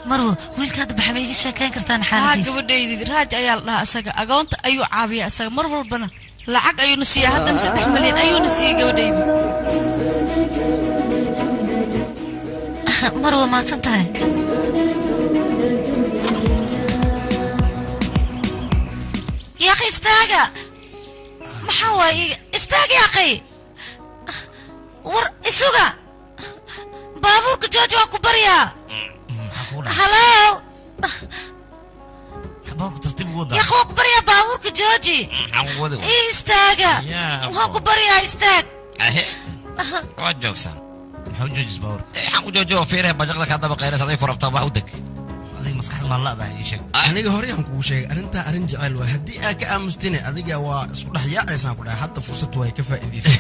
Marwo, wiilka hadda baxa ma iiga sheekeyn kartaan Haa, xaaladiisa? gabadhaydii, Raaj ayaa la dhahaa asaga. Agoonta ayuu caawiyaa asaga, mar walbana lacag ayuuna siiyaa. Haddana 3 malyan ayuuna siiyey gabadhaydii. Marwo, mahadsan tahay. Yaaqi, istaaga! Maxaa waaye? Istaag yaaqi! War isuga, baabuurka jooji, waan ku baryaa. Halow! Baabuurka tartiib ugu wadaa. Yaaqi, waan ku baryaa, baabuurka jooji. Ii istaaga. Waan ku baryaa, istaag. Ahe, waa joogsan. Maxaa u joojis baabuurka? Waxaan ku joojiyo fiiraha bajaqda kaa daba qayras, aday ku rabtaa, wax u deg. Adiga maskaxda maan la'dahay, ii sheeg. Aniga horey aan kugu sheegay, arrintaa arrin jecel waay. Haddii aad ka aamustine, adiga waa isku dhex yaacaysaan ku dhahay. Hadda fursad waay, ka faa'iidaysa,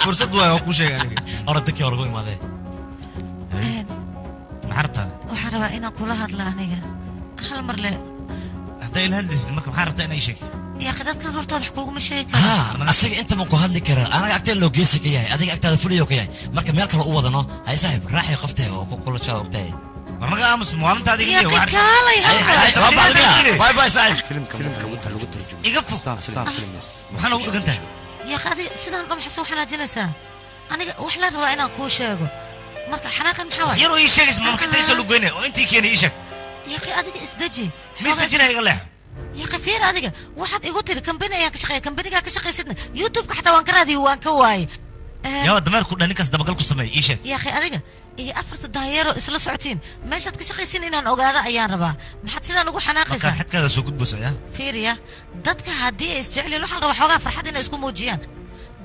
fursad waay, waa kuu sheegay aniga. Hore dadkii hore ku imaadee. Maxaa rabtaa? Waxaan rabaa inaan kula hadla aniga hal mar le. Hadday ila hadlaysid marka, maxaa rabtaa inay sheegto? Yaaqi, dadkan hortooda wax kuguma sheegi karo. Haa, asaga inta baan ku hadli karaa. Anaga agteen loo geesi ka yahay, adiga agtaada fuliyo ka yahay. Marka meel kale u wadano hay, saaxiib, raaxay qoftahay oo ku kulashaa ogtahay. War naga aamus, maalinta adiga. Yaaqi, kaalay hal mar. Waa bacdi, bye bye saaxiib. Filimka inta lagu tarjumo Iga fog. Maxaana ugu dhegan tahay? Yaaqi, adiga sidaan dhan waxaa soo xanaajinaysaa aniga. Wax la rabaa inaan kuu sheego, marka xanaaqan maxaa waay? Yar oo ii sheegaysa marka intay soo lugeynay oo intii keenay, ii sheeg. Yaaqi, adiga isdeji. Ma isdejinaya, iga leexo. Yaaqi, fiir, adiga waxaad igu tiri kambani ayaan ka shaqeeya. Kambanigaa ka shaqaysidna YouTube-ka xataa waan ka raadiyey, waan ka waayey. Yaa dameer ku dhan ninkaas dabagal ku sameey, ii sheeg. Yaaqi, adiga iyo afarta daanyeero isla socotiin, meeshaad ka shaqaysiin inaan ogaado ayaan rabaa. Maxaad sidaan ugu xanaaqaysaa? Markaa xadkaaga soo gudbayso yaa. Fiiriya, dadka haddii ay isjeceliin, waxaa la rabaa xoogaa farxad inay isku muujiyaan.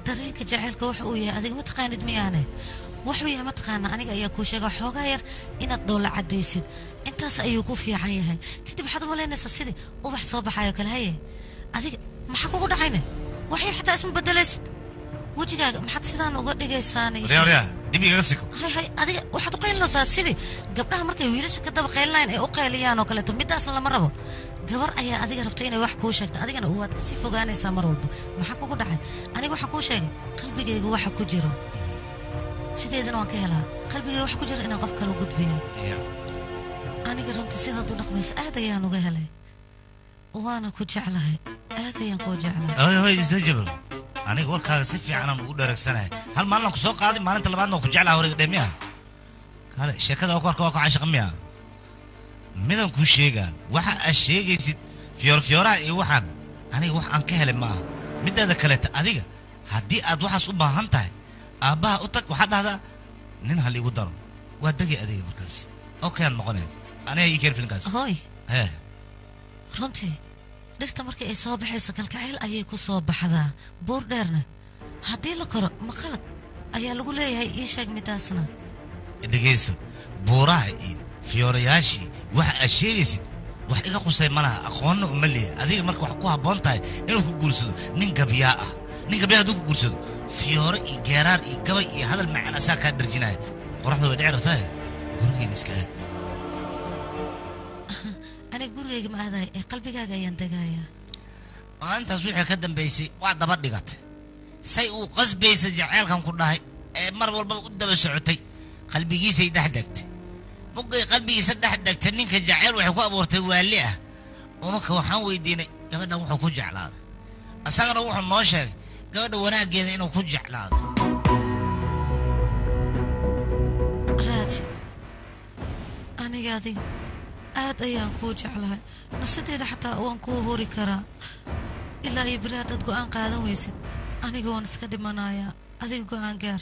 Dareenka jaceylka waxa uu yahay adiga ma taqaanid miyaane? Wuxuu yahay ma taqaana? Aniga ayaa kuu sheega. Xoogaa yar inaad dhoola caddaysid, intaas ayuu ku fiican yahay. Kadib waxaad u malaynaysaa sidii ubax soo baxayo kale. Haye, adiga maxaa kugu dhacayne? Wax yar xataa isma bedelaysid wejigaaga, maxaad sidaan uga dhigaysaan? Waryaa, waryaa, dib igaga siko. Hay hay, adiga waxaad u qaylinaysaa sidii gabdhaha markay wiilasha ka daba qaylinayaan ay u qayliyaan oo kaleeto. Midaasna lama rabo. Gabar ayaa adiga rabta inay wax kuu sheegto, adigana waad kasii fogaanaysaa mar walba. Maxaa kugu dhacay? Aniga waxaan kuu sheegay qalbigayga waxa ku jiro, sideedana waan ka helaa qalbigayga waxa ku jiro inaan qof kale u gudbiyo. Aniga runtii sidaad u dhaqmaysa aad ayaan uga helay, waana ku jeclahay, aad ayaan kuu jeclahay. Hoy hoy, isdejibal. Aniga warkaaga si fiican aan ugu dhereegsanahay. Hal maalin aan ku soo qaaday, maalinta labaadna waan ku jeclaha. Warga dheh miya? Kale sheekada waa ku arka, waa ku caashaqa miya? Midaan kuu sheegaa, waxa aad sheegaysid fiyoor fiyooraha iyo waxaan, aniga wax aan ka helay ma aha. Midaada kaleeta, adiga haddii aad waxaas u baahan tahay, aabbaha u tag, waxaad dhahdaa nin hal igu daro, waa degay adiga markaas, okay aad noqonaya. Aniga ii keen filimkaas. Hooy. Hee. Runtii dhirta markii ay soo baxayso kalkacayl ayay ku soo baxdaa. Buur dheerna haddii la koro, ma qalad ayaa lagu leeyahay? Ii sheeg midaasna. Dhegayso, buuraha iyo fiyoorayaashii waxa aad sheegaysid wax iga qusay ma laha, aqoonna uma leeyahay. Adiga marka wax ku habboon tahay inuu ku guursado nin gabyaa ah. Nin gabyaa hadduu ku guursado, fiyooro iyo geeraar iyo gabay iyo hadal macaan asaa kaa darjinaya. Qoraxda way dhici rabtaa, gurigeena iska aad. Aniga gurigayga ma aadayo ee qalbigaaga ayaan degayaa. Maalintaas wixii ka dambaysay waa daba dhigatay, say uu qasbaysa jaceylkan ku dhahay ee mar walbaba u daba socotay. Qalbigiisay dhex degtay. Muggay qalbigiisa dhex degtay, ninka jaceyl waxay ku abuurtay waali ah. Unaka waxaan weydiinay gabadhan wuxuu ku jeclaaday, isagana wuxuu noo sheegay gabadha wanaaggeeda inuu ku jeclaaday. Raaj, aniga adiga aad ayaan kuu jeclahay, nafsadeeda xataa waan kuu huri karaa. Ilaa iyo beri haddaad go'aan qaadan weysid, aniga waan iska dhimanayaa. Adiga go'aan gaar.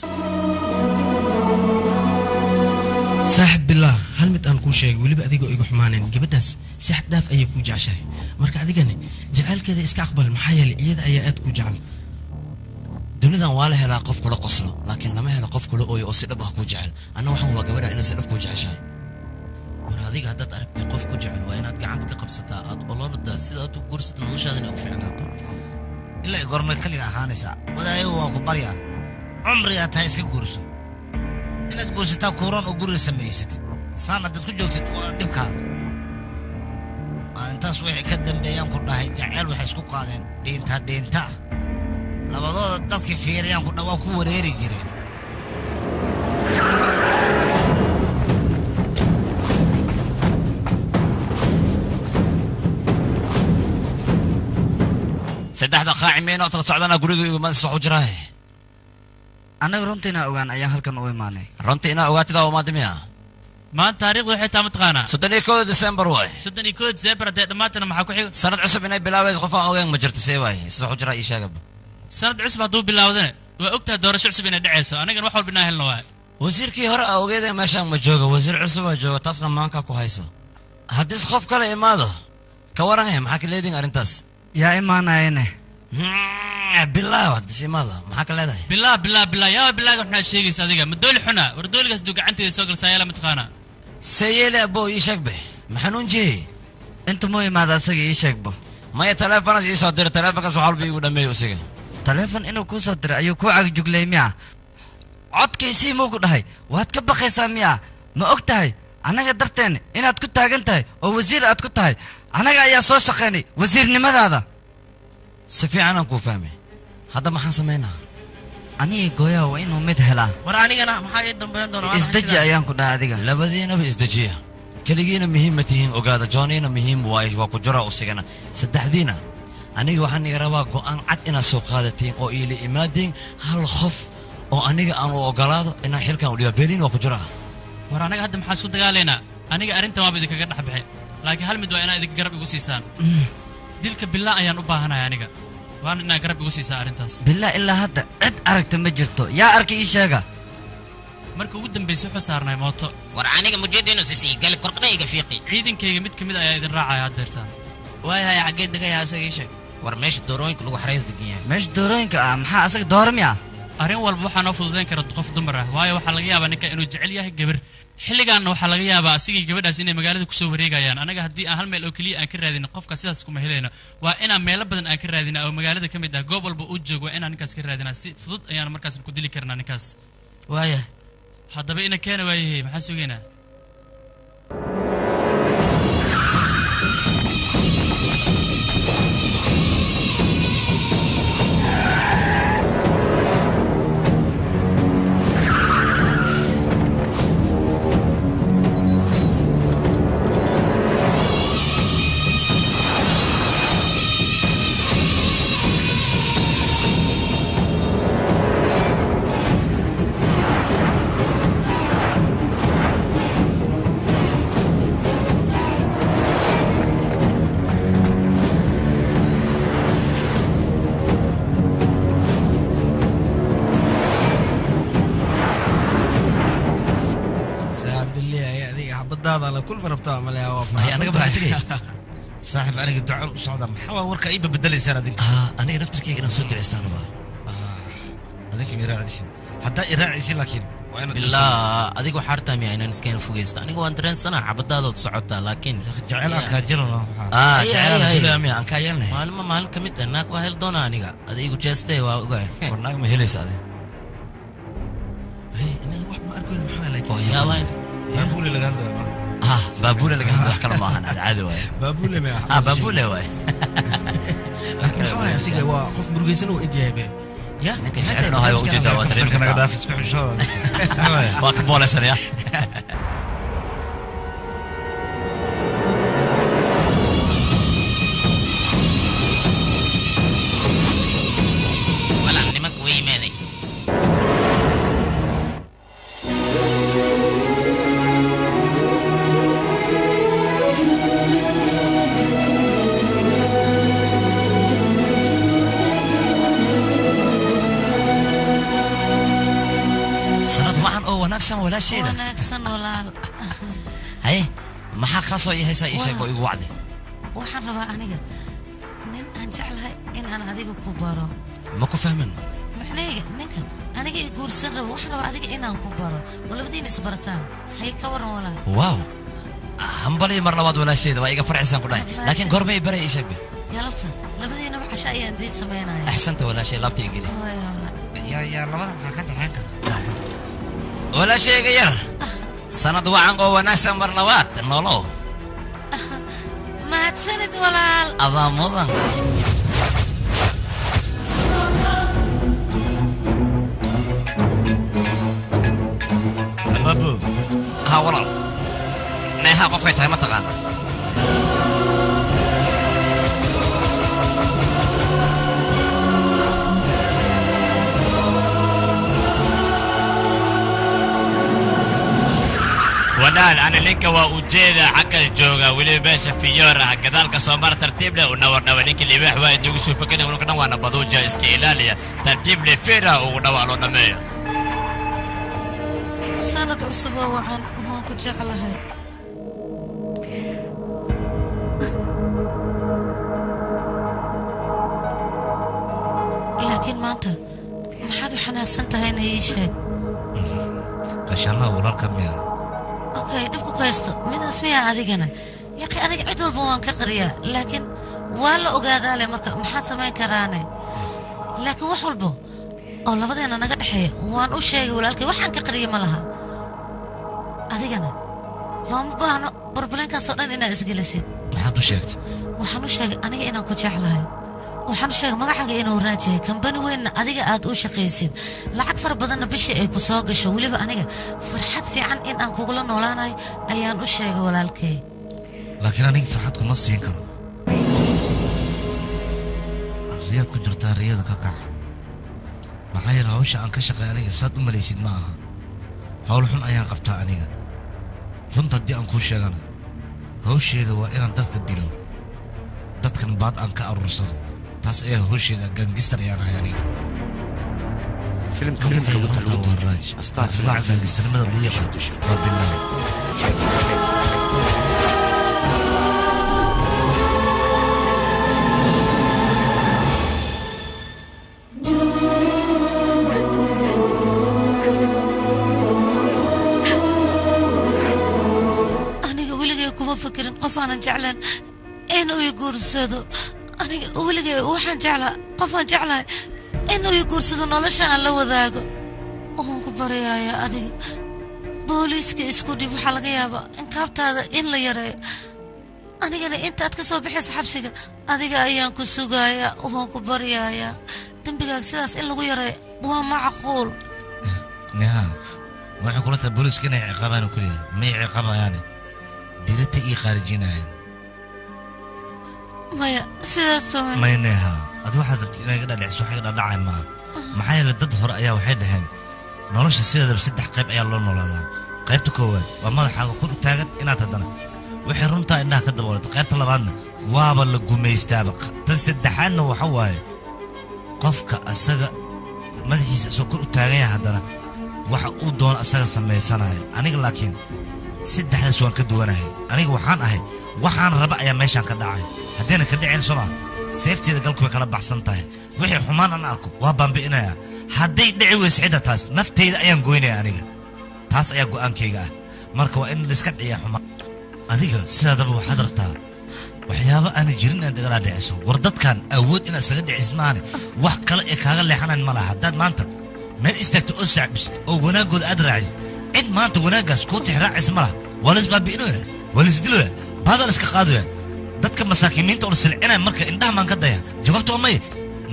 Saaxib billaah, hal mid aan kuu sheegay, weliba adigoo iga xumaanayn, gabadhaas si xad dhaaf ayay kuu jeceshahay. Marka adigani jacaylkeeda iska aqbal, maxaa yeelay iyada ayaa aad kuu jecel. Dunidan waa la helaa qof kula qoslo, laakiin lama helo qof kula ooyo oo si dhab ah kuu jecel. Anna waxaan waa gabadha inay si dhab kuu jeceshahay. War adiga haddaad aragtay qof ku jecel waa inaad gacanta ka qabsataa, aad ololadaa sida aad u guursatid, noloshaada inay u fiicnaato. Ilaa goormay kaliga ahaanaysaa? Wadaayo waan ku baryaa, cumrigaa tahay iska guurso. Inaad guursataa kuuran oo guriga samaysatid, saan haddaad ku joogtid waa dhibkaada. Maalintaas wixii ka dambeeyaan ku dhahay jaceyl waxay isku qaadeen dhiinta dhiinta ah. Labadooda dadkii fiiriyaan ku dha waa ku wareeri jireen. Saddexda qaaci meyna tala socdana guriga iguma soo jiraa. Annaga runtii inaa ogaan ayaan halkan u imaanay. Runtii inaa ogaatidaa umaada miya? Maanta taariikhdu waxay taa mataqaanaa? 31 December waay. 31 December haddee dhammaatana maxaa ku xiga? Sanad cusub inay bilaabayso qof aan ogeyn ma jirto. See waay soo jiraa ii sheegaba. Sanad cusub hadduu bilaawdana waa ogtahay doorasho cusub inay dhacayso, anagana wax walba inaan helno waay. Wasiirkii hore aa ogeeda meeshaan ma jooga, wasiir cusub aa jooga, taasna maankaa ku hayso. Haddii qof kale imaado ka waran maxaa ka leediin arrintaas? Yaa imaanayane? Bilaa haddii imaado maxaa ka leedahay? Bilaa bilaa bilaa yaa bilaaga waxaa sheegaysa adiga ma dooli xuna? War dooligaas duu gacanteeda soo galsaa yaala mataqaanaa? Seyeele abo ii sheeg be, maxanuun jihe? Inta muu imaada asaga ii sheegbo. Maya taleefonas ii soo diray, taleefonkaas wax walba iigu dhameeyo isaga. Taleefon inuu kuu soo diray ayuu kuu cagjuglay miya? Codkiisii muu ku dhahay? Waad ka baqaysaa miya? Ma og tahay annaga darteen inaad ku taagan tahay oo wasiir aad ku tahay? Annaga ayaa soo shaqaynay wasiirnimadaada. Si fiican aan kuu fahmay. Hadda maxaan samaynaa? Aniga gooyaha waa inuu mid helaa. War anigana maxaa ii dambeyn doona? Isdeji ayaan ku dhahay adiga. Labadiinaba isdejiya. Keligiina muhiim ma tihiin ogaada, Johnnyna muhiim waaye, waa ku jira usigana. Saddexdiina aniga waxaan iga rabaa go'aan cad inaad soo qaadatiin oo iila imaadeen hal qof oo aniga aan u ogolaado inaan xilkan u dhibo. Beliin waa ku jiraa. War anaga hadda maxaa isku dagaalaynaa? Aniga arrintan waaba idinkaga dhex baxay, laakiin hal mid waa inaad idinka garab igu siisaan. Dilka bilaa ayaan u baahanahay aniga, waana inaad garab igu siisaa arrintaas. Bilaa ilaa hadda cid aragta ma jirto. Yaa arkay ii sheega? Marka ugu dambaysay wuxuu saarnay mooto. War aniga mujeedinu sisii gali korqna iga fiiqi. Ciidankayga mid ka mid ayaa idin raacaya haddeertaan. Waay haya xaggee degayaa asaga ii sheeg. War meesha doorooyinka lagu xarays degan yahay. Meesha doorooyinka ah maxaa asaga doora miya? Arrin walba waxaa noo fududayn kara qof dumar ah, waayo waxaa laga yaabaa ninka inuu jecel yahay gabar. Xilligaanna waxaa laga yaabaa asigii gabadhaas inay magaalada kusoo wareegayaan. Anaga haddii aan hal meel oo keliya aan ka raadino qofka sidaas kuma helayno. Waa inaan meelo badan aan ka raadina oo magaalada ka mid ah, goob walba uu joogo waa inaan ninkaas ka raadinaa. Si fudud ayaan markaas ku dili karnaa ninkaas. Waaya haddaba ina keena waayahay, maxaan sugaynaa? Saaxiib aniga ducaan u socdaa, maxaa waa warka iiba bedelaysaan adinka? Aniga naftarkayga inaan soo duceystaan rabaa. Adinka ma iraacaysin? Haddaa iraacaysin laakiin waa inaad Bilaa adiga waxaa artaa miya inaan iskeen fogeysta? Aniga waan dareensanaa xabadaadaad socotaa, laakiin jecel aan kaa jiro maxaa? Jecel aan jiro miya aan kaa yeelnay. Maalmo maalin ka mid ah naag waa hel doonaa aniga. Adiga igu jeestay waa ogahay. War naag ma helaysa adiga? Hey, aniga wax ma arkayn maxaa laakiin. Yaa waay. Baabuule laga hadlayaa. Baabuule laga hadlaa kala ma ahan caadi waaye. Baabuule ma aha. Baabuule waaye. Laakiin maxaa waaye asiga waa qof murugaysan oo eg yahay be. Ya ninka jecel noo hayo ujeedaa waa dareemi naga dhaaf isku xishooda. Waa ka boolaysanaya. Walaal nimanka way yimaaday. Sanad wacan oo wanaagsan walaasheeda. Wanaagsan walaal. Haye maxaa khaas oo ii haysaa ii sheeg oo igu wacdi? Waxaan rabaa aniga nin aan jeclahay in aan adiga ku baro. Ma ku fahmin? Macnahayga ninka aniga i guursan rabo, waxaan rabaa adiga inaan ku baro oo labadiina isbarataan. Haye ka waran walaal? Waaw Hambali mar labaad walaashayda waa iga farxisaan ku dhahay. Laakiin goorma i baray ii sheeg be. Galabta labadiinaba casho ayaan idiin samaynaya. Axsanta walaashay, laabta i geli. Yaa labada maxaa ka dhexeyn kara? Walaashayga yar, sanad wacan oo wanaagsan mar labaad, nolow. Mahadsanid walaal. Adaa mudan. Ababu. Ha walaal, neeha qofkay tahay ma taqaana? Walaal, ana ninka waa ujeeda xaggaas jooga, weliba meesha fiyoor ah gadaalka soo mar, tartiib leh u nawardhawa. Ninka libaax waa inagu soo fakanay, unuka dhan waana baduuja, iska ilaaliya, tartiib leh feera ugu dhawaa loo dhammeeyo. Sanad cusub oo wacan, waan ku jeclahay. Laakiin maanta maxaad u xanaaqsan tahayna ii sheeg. Kashallaha walaalka miya? Okay, dhibku ku haysto midaas miyaa adigana? Yaqi, aniga cid walba waan ka qariyaa, laakiin waa la ogaadaa le. Marka maxaan samayn karaane? Laakiin wax walba oo labadeena naga dhexeeya waan u sheegay walaalkay, waxaan ka qariya ma laha. Adigana looma baahno barbaleenkaasoo dhan inaad isgelisid. Maxaad u sheegtay? Waxaan u sheegay aniga inaan ku jeclahay. Waxaan u sheegay magacaaga inuu raaj yahay, kambani weynna adiga aad u shaqaysid, lacag fara badanna bishii ay ku soo gasho, weliba aniga farxad fiican in aan kugula noolaanayo ayaan u sheegay walaalkay. Laakiin aniga farxad kuma siin karo. Riyaad ku jirtaa, riyada ka kac. Maxaa yeele hawsha aan ka shaqeey aniga saad u malaysid ma aha. Hawl xun ayaan qabtaa aniga. Runta haddii aan kuu sheegana, hawsheeda waa inaan dadka dilo, dadkan baad aan ka aruursado. Taas ayaa hawsheeda. Gangistar ayaan ahay aniga. Filimka waxa lagu tarjumay astaan gangistarnimada lagu yaqaan waa bilaah. Aniga weligay kuma fikirin qof aanan jeclayn inuu i guursado. Aniga weligay waxaan jeclaa qofaan jeclahay inuu i guursado, nolosha aan la wadaago. Waan ku baryayaa, adiga booliiska isku dhib. Waxaa laga yaabaa inqaabtaada in la yareeyo, anigana intaad ka soo baxaysa xabsiga adiga ayaan ku sugayaa. Waan ku baryayaa, dembigaaga sidaas in lagu yareeyo waa macquul. Neha, waxay kula tahay booliiska inay ciqaabaan oo keliya? May ciqaabayaane, dirita ii khaarijinayaan. Maya, sidaas samee. May neha, adi waxaad rabtid inay iga dhadhiciso wax iga dhadhacay maaha. Maxaa yeelay dad hore ayaa waxay dhaheen nolosha sideedaba saddex qayb ayaa loo noolaadaa. Qaybta koowaad waa madaxaaga kor u taagan inaad haddana waxay runtaa indhaha ka daboolata. Qaybta labaadna waaba la gumaystaaba. Tan saddexaadna waxa waaye qofka asaga madaxiisa isagoo kor u taagan yahay haddana waxa uu doono asaga samaysanaya. Aniga laakiin saddexdaas waan ka duwanahay. Aniga waxaan ahay waxaan raba ayaa meeshaan ka dhacay. Haddayna ka dhicin soo maa, seefteeda galku way kala baxsan tahay. Wixii xumaan aan arko waa baambi'inayaa. Hadday dhici weyso cidda, taas nafteyda ayaan goynaya aniga. Taas ayaa go'aankayga ah. Marka waa in laiska dhiciyaa xumaan. Adiga sidaadaba waxaad rabtaa waxyaabo aana jirin inaad igala dhiciso. War dadkan awood inaad isaga dhicisid maahane, wax kale ee kaaga leexanayn ma laha. Haddaad maanta meel istaagto oo sacbisid oo wanaaggooda aad raacdid, cid maanta wanaaggaas kuu tixraacaysa ma laha. Waa la isbaabi'inaya, waa la isdilaya, baadaa la iska qaadaya, dadka masaakiimiinta oo la silcinaya. Marka indhaha maan ka daya? Jawaabta waa maya.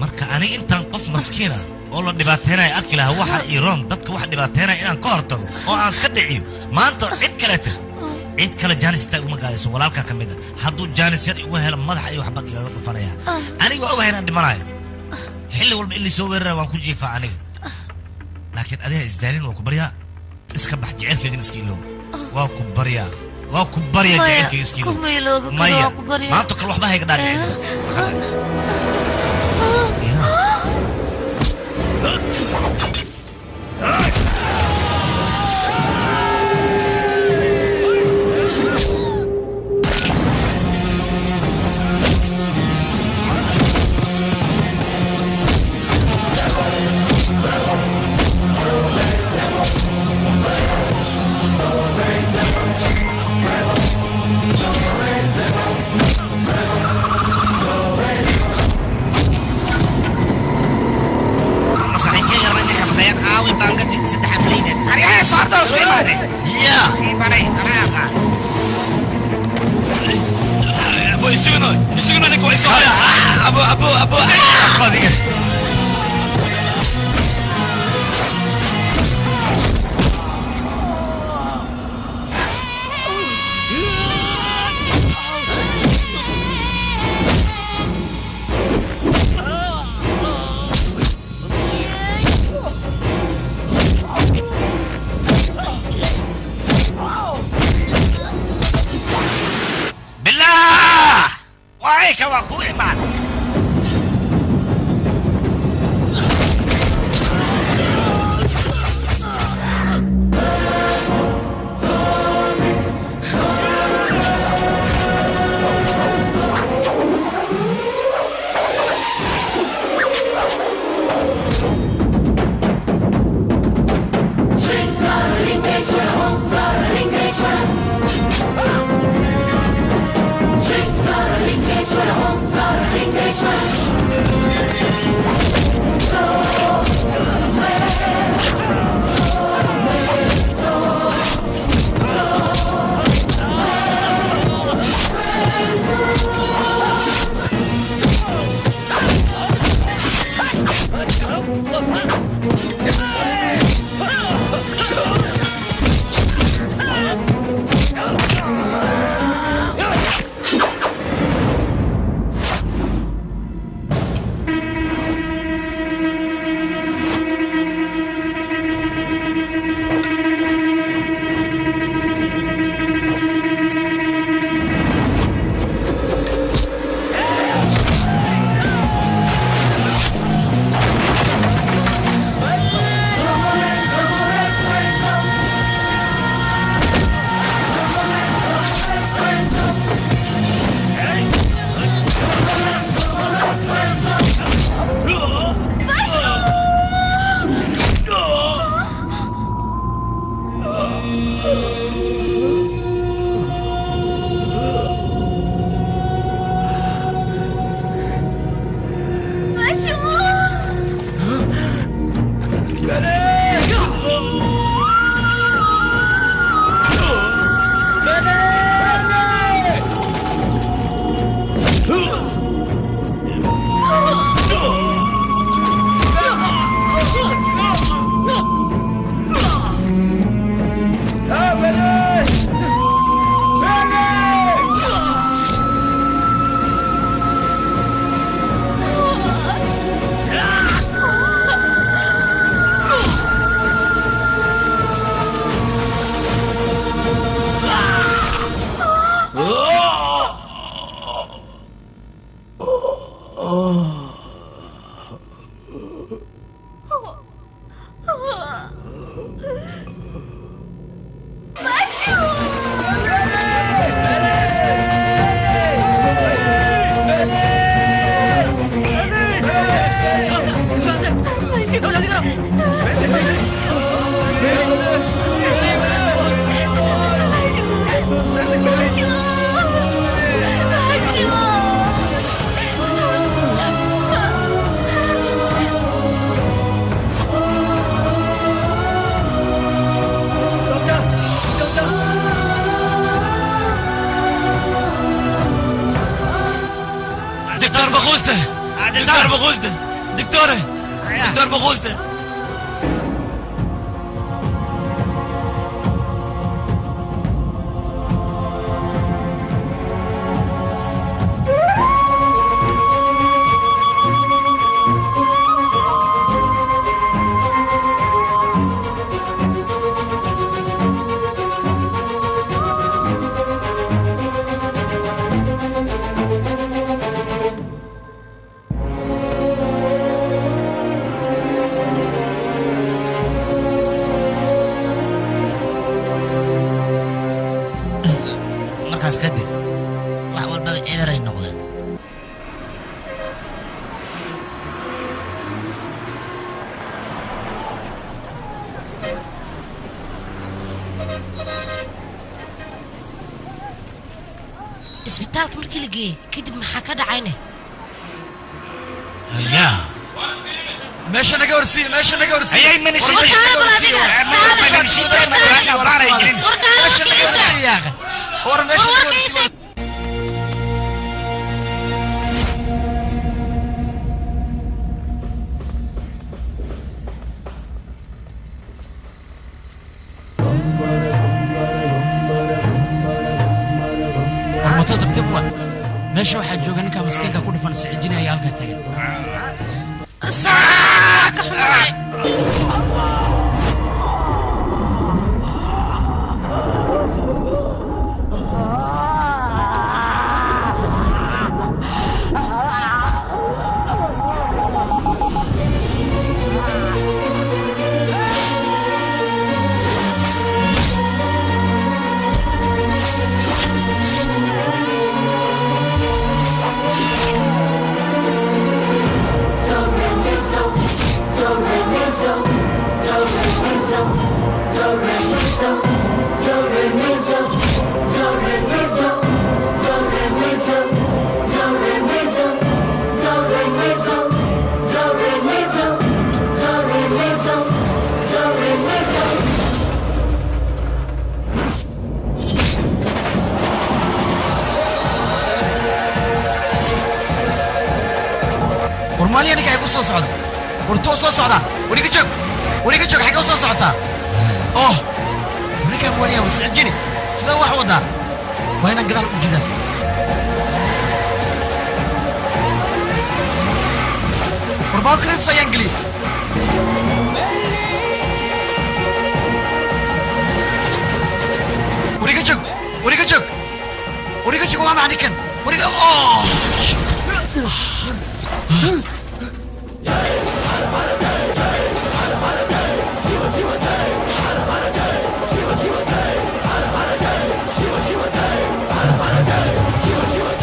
Marka aniga intaan qof maskiin ah oo la dhibaateynaya arki lahaa, waxa iroon dadka wax dhibaateynaya inaan ka hortago oo aan iska dhiciyo. Maanta cid kaleeta, cid kale jaanis intaa iguma gaadayso. Walaalkaa ka mid ah hadduu jaanis yar igu helo, madaxa iyo waxbad igaga dhufanaya. Aniga waa ogahay inaan dhimanayo xilli walba, in laysoo weeraraya waan ku jiifaa aniga. Laakiin adiga isdaalin, waa ku baryaa, iska bax. Jecelkaygana iska iloow, waa ku baryaa, waa ku baryaa. Maya, jecelkayga iska iloow. Kuma iloobi karo, Maya, waa ku baryaa. Maanta kale waxba hayga dhaadhicin. Hadda isku imaaday. Ya. Ibaray anaa. Abo isugno, isugno ninka way soo haya. Abo abo abo. Adiga. Billah! Waay ka waa ku imaan. دكتور بغوزته، دكتور بغوزته، دكتور، دكتور بغوزته. Markaas kadib wax walbaba eberay noqdeen. Isbitaalka markii la geeyey kadib maxaa ka dhacayne? Yaa, Meesha naga horsiiya, meesha naga horsiiya. Ayay manishin. War meesha naga horsiiya. Warkaale Meesha naga horsiiya. War meesha naga horsiiya. War mooto tartiib u wad. Meesha waxaa jooga ninka maskiinka ku dhufan sicijinaya halkaa taagan. Waa ka xumahay. War maaliya ninka ku soo socda. War tuu soo socda. War iga joog. War iga joog, xagee u soo socotaa? Oh, ninkan waniya wasicjini. Sidee wax wadaa? Waa inaan gadaal u jidaa. War baalka reebs ayaan geliyey. War iga joog. War iga joog. War iga joog, waa maxay ninkan? War iga, oh shit.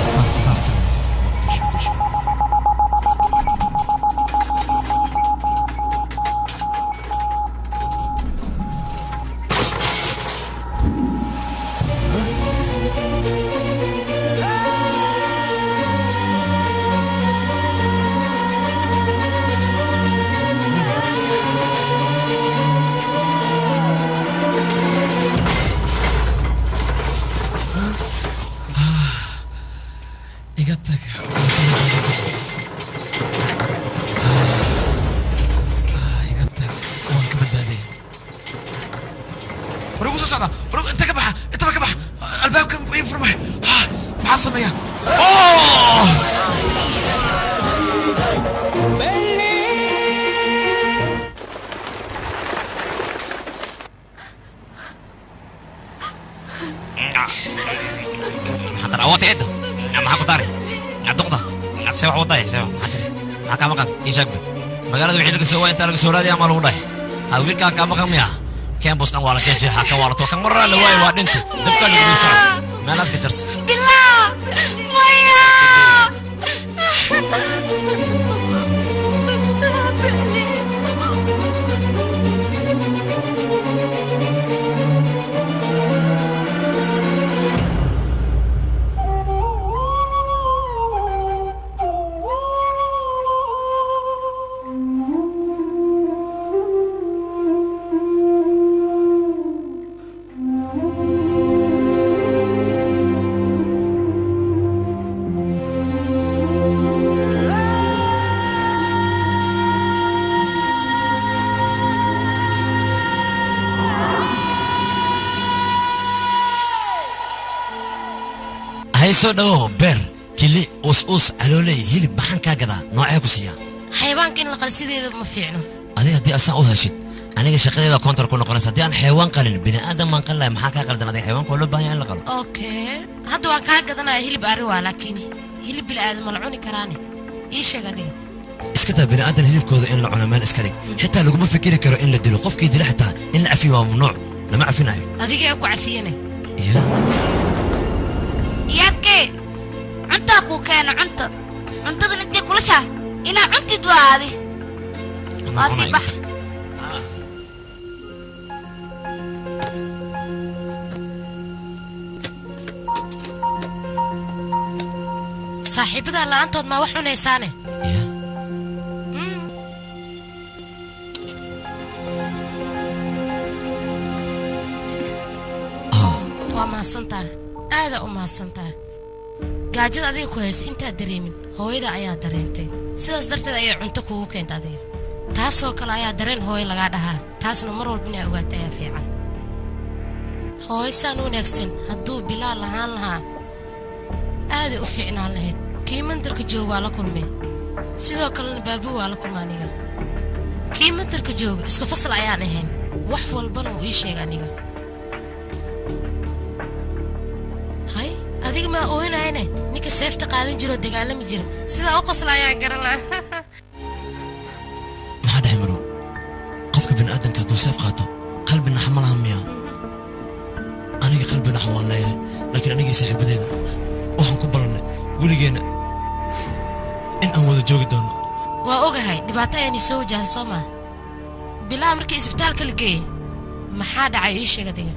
Stop, stop, please. Iga tag. Iga tag. Waan ka badbaadiyay. War igu soo socda. War inta ka baxa. Intaba ka baxa. Albaabka ii furmay. Maxaa sameeyaa? Oh! Maxaa awoodta eedda? Maxaa ku taari? Duqda? See wax wadaa? See wax? Maxaa kaa maqan? Ii sheeg be. Magaalada wixii laga soo waayay intaa laga soo raadiyay ama lagu dhahay? Ha wiilkaa kaa maqan miya? Campus dhan waa la jeexjeexaa, kan waa la too, kan maraa la waayay, waa dhintay. Dabkaa lagu soo. Meelahaas ka jarsa. Bilaa maya. Hay soo dhawow beer, kili, us us, calooley, hilib maxaan kaa gadaa? Noocee ku siiyaa? Xayawaanka in la qal sideeda ma fiicno. Adiga haddii asaan u heshid, aniga shaqadeeda koontar ku noqonaysa. Haddii aan xayawaan qalin, bini aadam baan qalin lahay. Maxaa kaa qaldan adiga? Xayawaanka waa loo baahan yahay in la qalo. Okay, hadda waan kaa gadanaya hilib ari waa, laakiin hilib bini aadam ma la cuni karaane? Ii sheeg adiga. Iska taa bini aadan hilibkooda in la cuno, meel iska dhig. Xitaa laguma fikiri karo in la dilo. Qofkii dila xitaa in la cafiyo waa mamnuuc, lama cafinayo. Adiga ku cafiyane. Yaabkee, cuntaa kuu keeno cunto. Cuntadan intay kulashaa inaa cuntid waa adi. Waa sii bax. Saaxiibada la'aantood maa wax cunaysaane? Waa mahadsantahay, aadaa u mahadsantahay. Gaajada adiga ku hayso intaad dareemin hooyada ayaa dareentay, sidaas darteed ayay cunto kugu keenta adiga. Taasoo kale ayaa dareen hooyo lagaa dhahaa, taasna mar walba inay ogaato ayaa fiican. Hooyo saan u wanaagsan hadduu Bilaal lahaan lahaa aaday u fiicnaan lahayd. Kii mandarka jooga waa la kulmay, sidoo kalena Baabuu waa la kulma aniga. Kii mandarka jooga isku fasal ayaan ahayn, wax walbana uu ii sheegay aniga. Hay, adiga maa ooynayne? Ninka seefta qaadan jiroo dagaalami jira sidaa u qosla ayaan garan lahaa. Maxaa dhahay Marow? Qofka bini'aadanka hadduu seef qaato qalbi naxa ma laha miyaa? Aniga qalbi naxa waan leeyahay, laakiin anigii saaxiibadeeda waxaan ku ballannay weligeenna in aan wada joogi doono. Waa ogahay dhibaato ayaani soo wajahay, soo maa? Bilaa markii isbitaalka la geeyey maxaa dhacay? Ii sheeg adiga.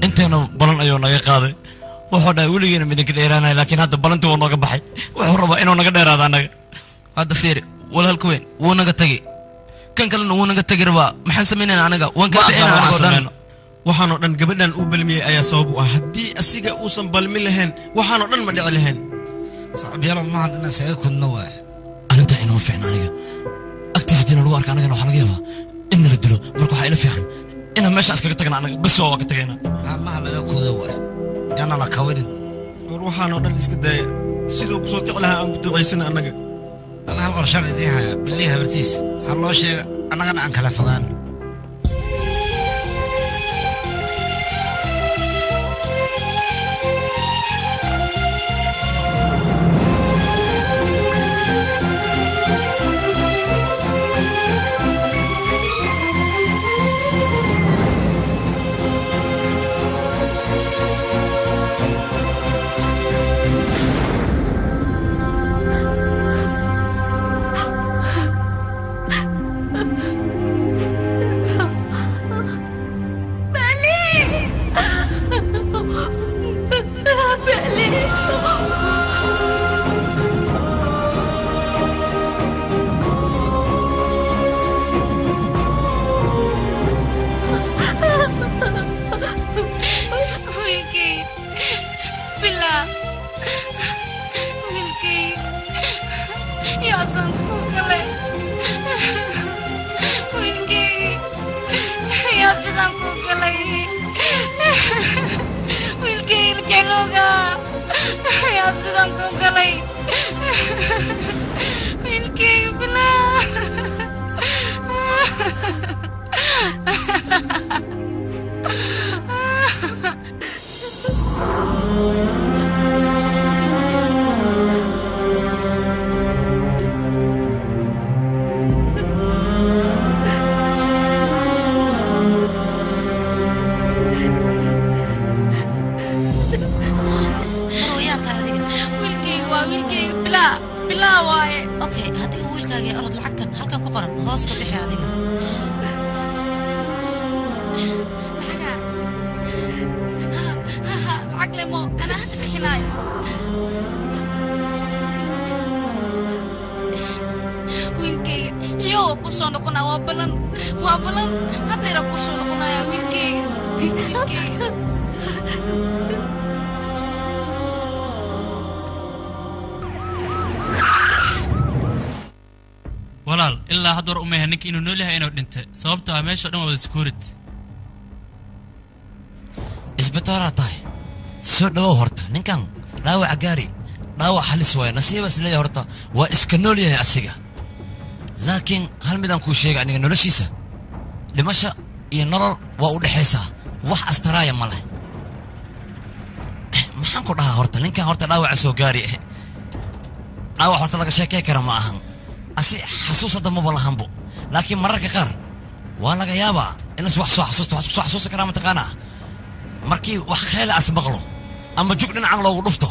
Inteena balan ayuu naga qaaday. Wuxuu dhahay weligeena midinka dheeraanaya, laakiin hadda balantii wuu nooga baxay. Wuxuu rabaa inuu naga dheeraado annaga. Hadda fiiri, walaalka weyn wuu naga tagay, kan kalena wuu naga tagi rabaa. Maxaan samaynayna anaga? Waan ka bixinaa anagoo dhan. Waxaanoo dhan gabadhan uu balmiyey ayaa sabab u ah. Haddii asiga uusan balmi lahayn, waxaanoo dhan ma dhici lahayn. Sacabyaalo maahan inaan isaga kudno waay. Arrintaa inama fiicna aniga. Agtiisa diina lagu arka annagana waxaa laga yaabaa in nala dilo. Marka waxaa ila fiican inaan meesha iskaga tagna annaga bas, waa ka tagaynaa. Gacmaha laga kudo waay, yaana la kawinin. War waxaanoo dhan iska daaya, siduu kusoo kici lahaa aan ku ducaysana annaga. Ana hal qorshaan idiin haya. Bilii habartiis ha loo sheega, annagana aan kala fogaan. Wiilkay Bilaa, wiilkay, yaasan ku galay? Wiilkay, yaa sidaan ku galay? Wiilkay jeclooga, yaa sidaan ku galay? Wiilkay Bilaa. Yaa tahay adiga? Wiilkayga waa wiilkayga Bilaa, Bilaa waaye. Okay, haddii uu wiilkaaga, orod lacagtan halkan ku qoran hoos ka bixi adiga. Lacagaa lacag lemo anaa hadda bixinaayo. Wiilkayga iyagoo ku soo noqonaa, waa balan, waa balan, haddayna ku soo noqonaya wiilkayga, wiilkayga. Walaal, ilaa had war umeeha ninka inuu nool yahay, inuu dhintay, sababtoo ah meesha o dhan waa wada security. Isbitaalaa tahay, soo dhawow. Horta ninkan dhaawaca gaari dhaawac halis waaye. Nasiibaas leeyahay, horta waa iska nool yahay asiga, laakiin hal midaan kuu sheegay aniga: noloshiisa dhimasha iyo nolol waa u dhexaysaa, wax astaraaya ma leh. Maxaan ku dhahaa? Horta ninkan horta dhaawaca soo gaari dhaawac horta laga sheekey kara ma ahan. Asi xasuus hadda maba lahanbo, laakiin mararka qaar waa laga yaabaa inas wax soo xasuusto. Wax isku soo xasuusan karaa mataqaanaa markii wax kheela as maqlo ama jug dhinacan loogu dhufto,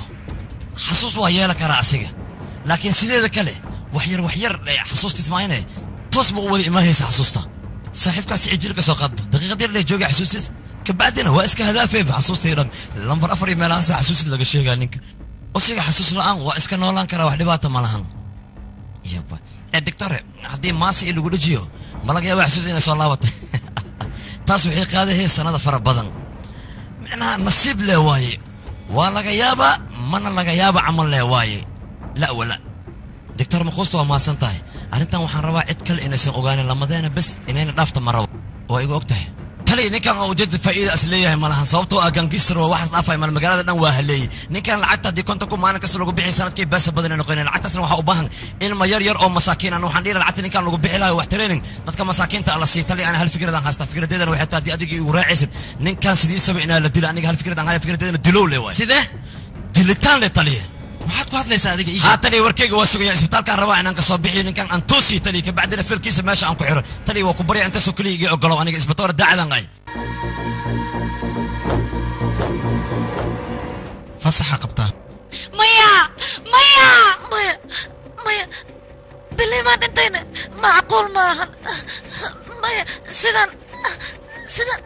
xasuus waa yeelan karaa asiga, laakiin sideeda kale Wax yar wax yar xasuustis maayne toos ma u wada imaanaysa xasuusta. Saaxiibkaas cijil ka soo qaadba daqiiqad yar lee jooga xasuustis, kabacdina waa iska hadaafayba xasuustay dhan. Lambar 4 iyo meelahaasa xasuusid laga sheegaa ninka. Usiga xasuus la'aan waa iska noolaan karaa, wax dhibaata ma lahan. Yaba ee doctore, haddii maasi i lagu dhejiyo ma laga yaaba xasuus inay soo laabato? Taas waxay qaadahee sanada fara badan, micnaha nasiib lee waaye. Waa laga yaabaa, mana laga yaaba camal lee waaye. La wala doctor maquusta, waa mahadsan tahay. Arrintan waxaan rabaa cid kale inaysan ogaanin, lamadeena bes inayna dhaafta ma rabo. Waa igu og tahay tali. Ninkan oo ujeeda faa'iida as leeyahay ma lahan, sababtoo ah gangster waa waxaas dhaafay mal magaalada dhan waa haleeyey ninkan. Lacagta haddii 50,000 maalin kasta lagu bixi, sanadkii beesa badan ay noqonayaan. Lacagtaasna waxaa u baahan ilma yar yar oo masaakiin ah. Waxaan dhihi lahaa lacagta ninkan lagu bixi lahayo wax tareenin dadka masaakiinta alla sii. Tali, ana hal fikradaan haystaa. Fikradeedana waxay tahay haddii adiga igu raacaysid, ninkan sidiisaba inaa la dila. Aniga hal fikradaan haya, fikradeedana dilow le waay. Sidee? Dilitaan le taliye. Maxaad ku hadlaysaa adiga? Ii haa taliya, warkayga waa sugaya. Isbitaalkaan rabaa inaan kasoo bixiyo ninkan, aan toosiyo taliya, kabacdina filkiisa meesha aan ku xiro. Taliya, waa ku barya, intaasoo keliya iga ogolow. Aniga isbitoora daacadan ay Fasaxa qabtaa. Maya, maya. Maya, maya, bilimaan dhintayna macquul maahan. Maya, sidan sidan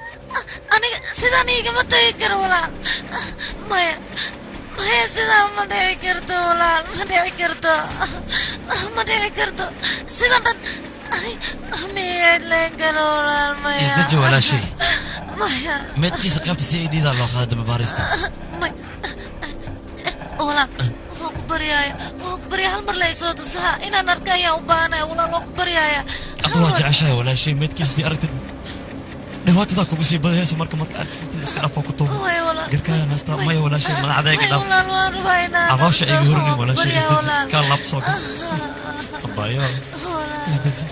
aniga sidan igama tagi karo walaal. Maya, maya, sidan ma dhici karto walaal, ma dhici karto, ma dhici karto sidan dhan. Aniga miyaadleen karo walaal? Maya. Isdeji walaashay. Maya. Meedkiisa qaybta CID da loo qaaday dambi baarista. Maya walaal, waan ku baryaaya, waan ku baryaaya, hal mar la isoo tusaha inaan arka ayaan u baahanaya walaal, waan ku baryaaya. Adu waa jeceshahay walaashay. Meedkiisa dii aragtid dhibaatadaa kugu sii badayaysa. Marka aragtid iska dhaaf, waa ku tuubo. Maya walaal. Garkaayan haystaa. Maya walaashay, madaxdayga dhaaf. Walaal, waan rabaa inaan Caloosha iga arko, hornin waan ku walaashay. baryaaya, Isdeji. walaal. Kaa laab soo gal abaayo, isdeji.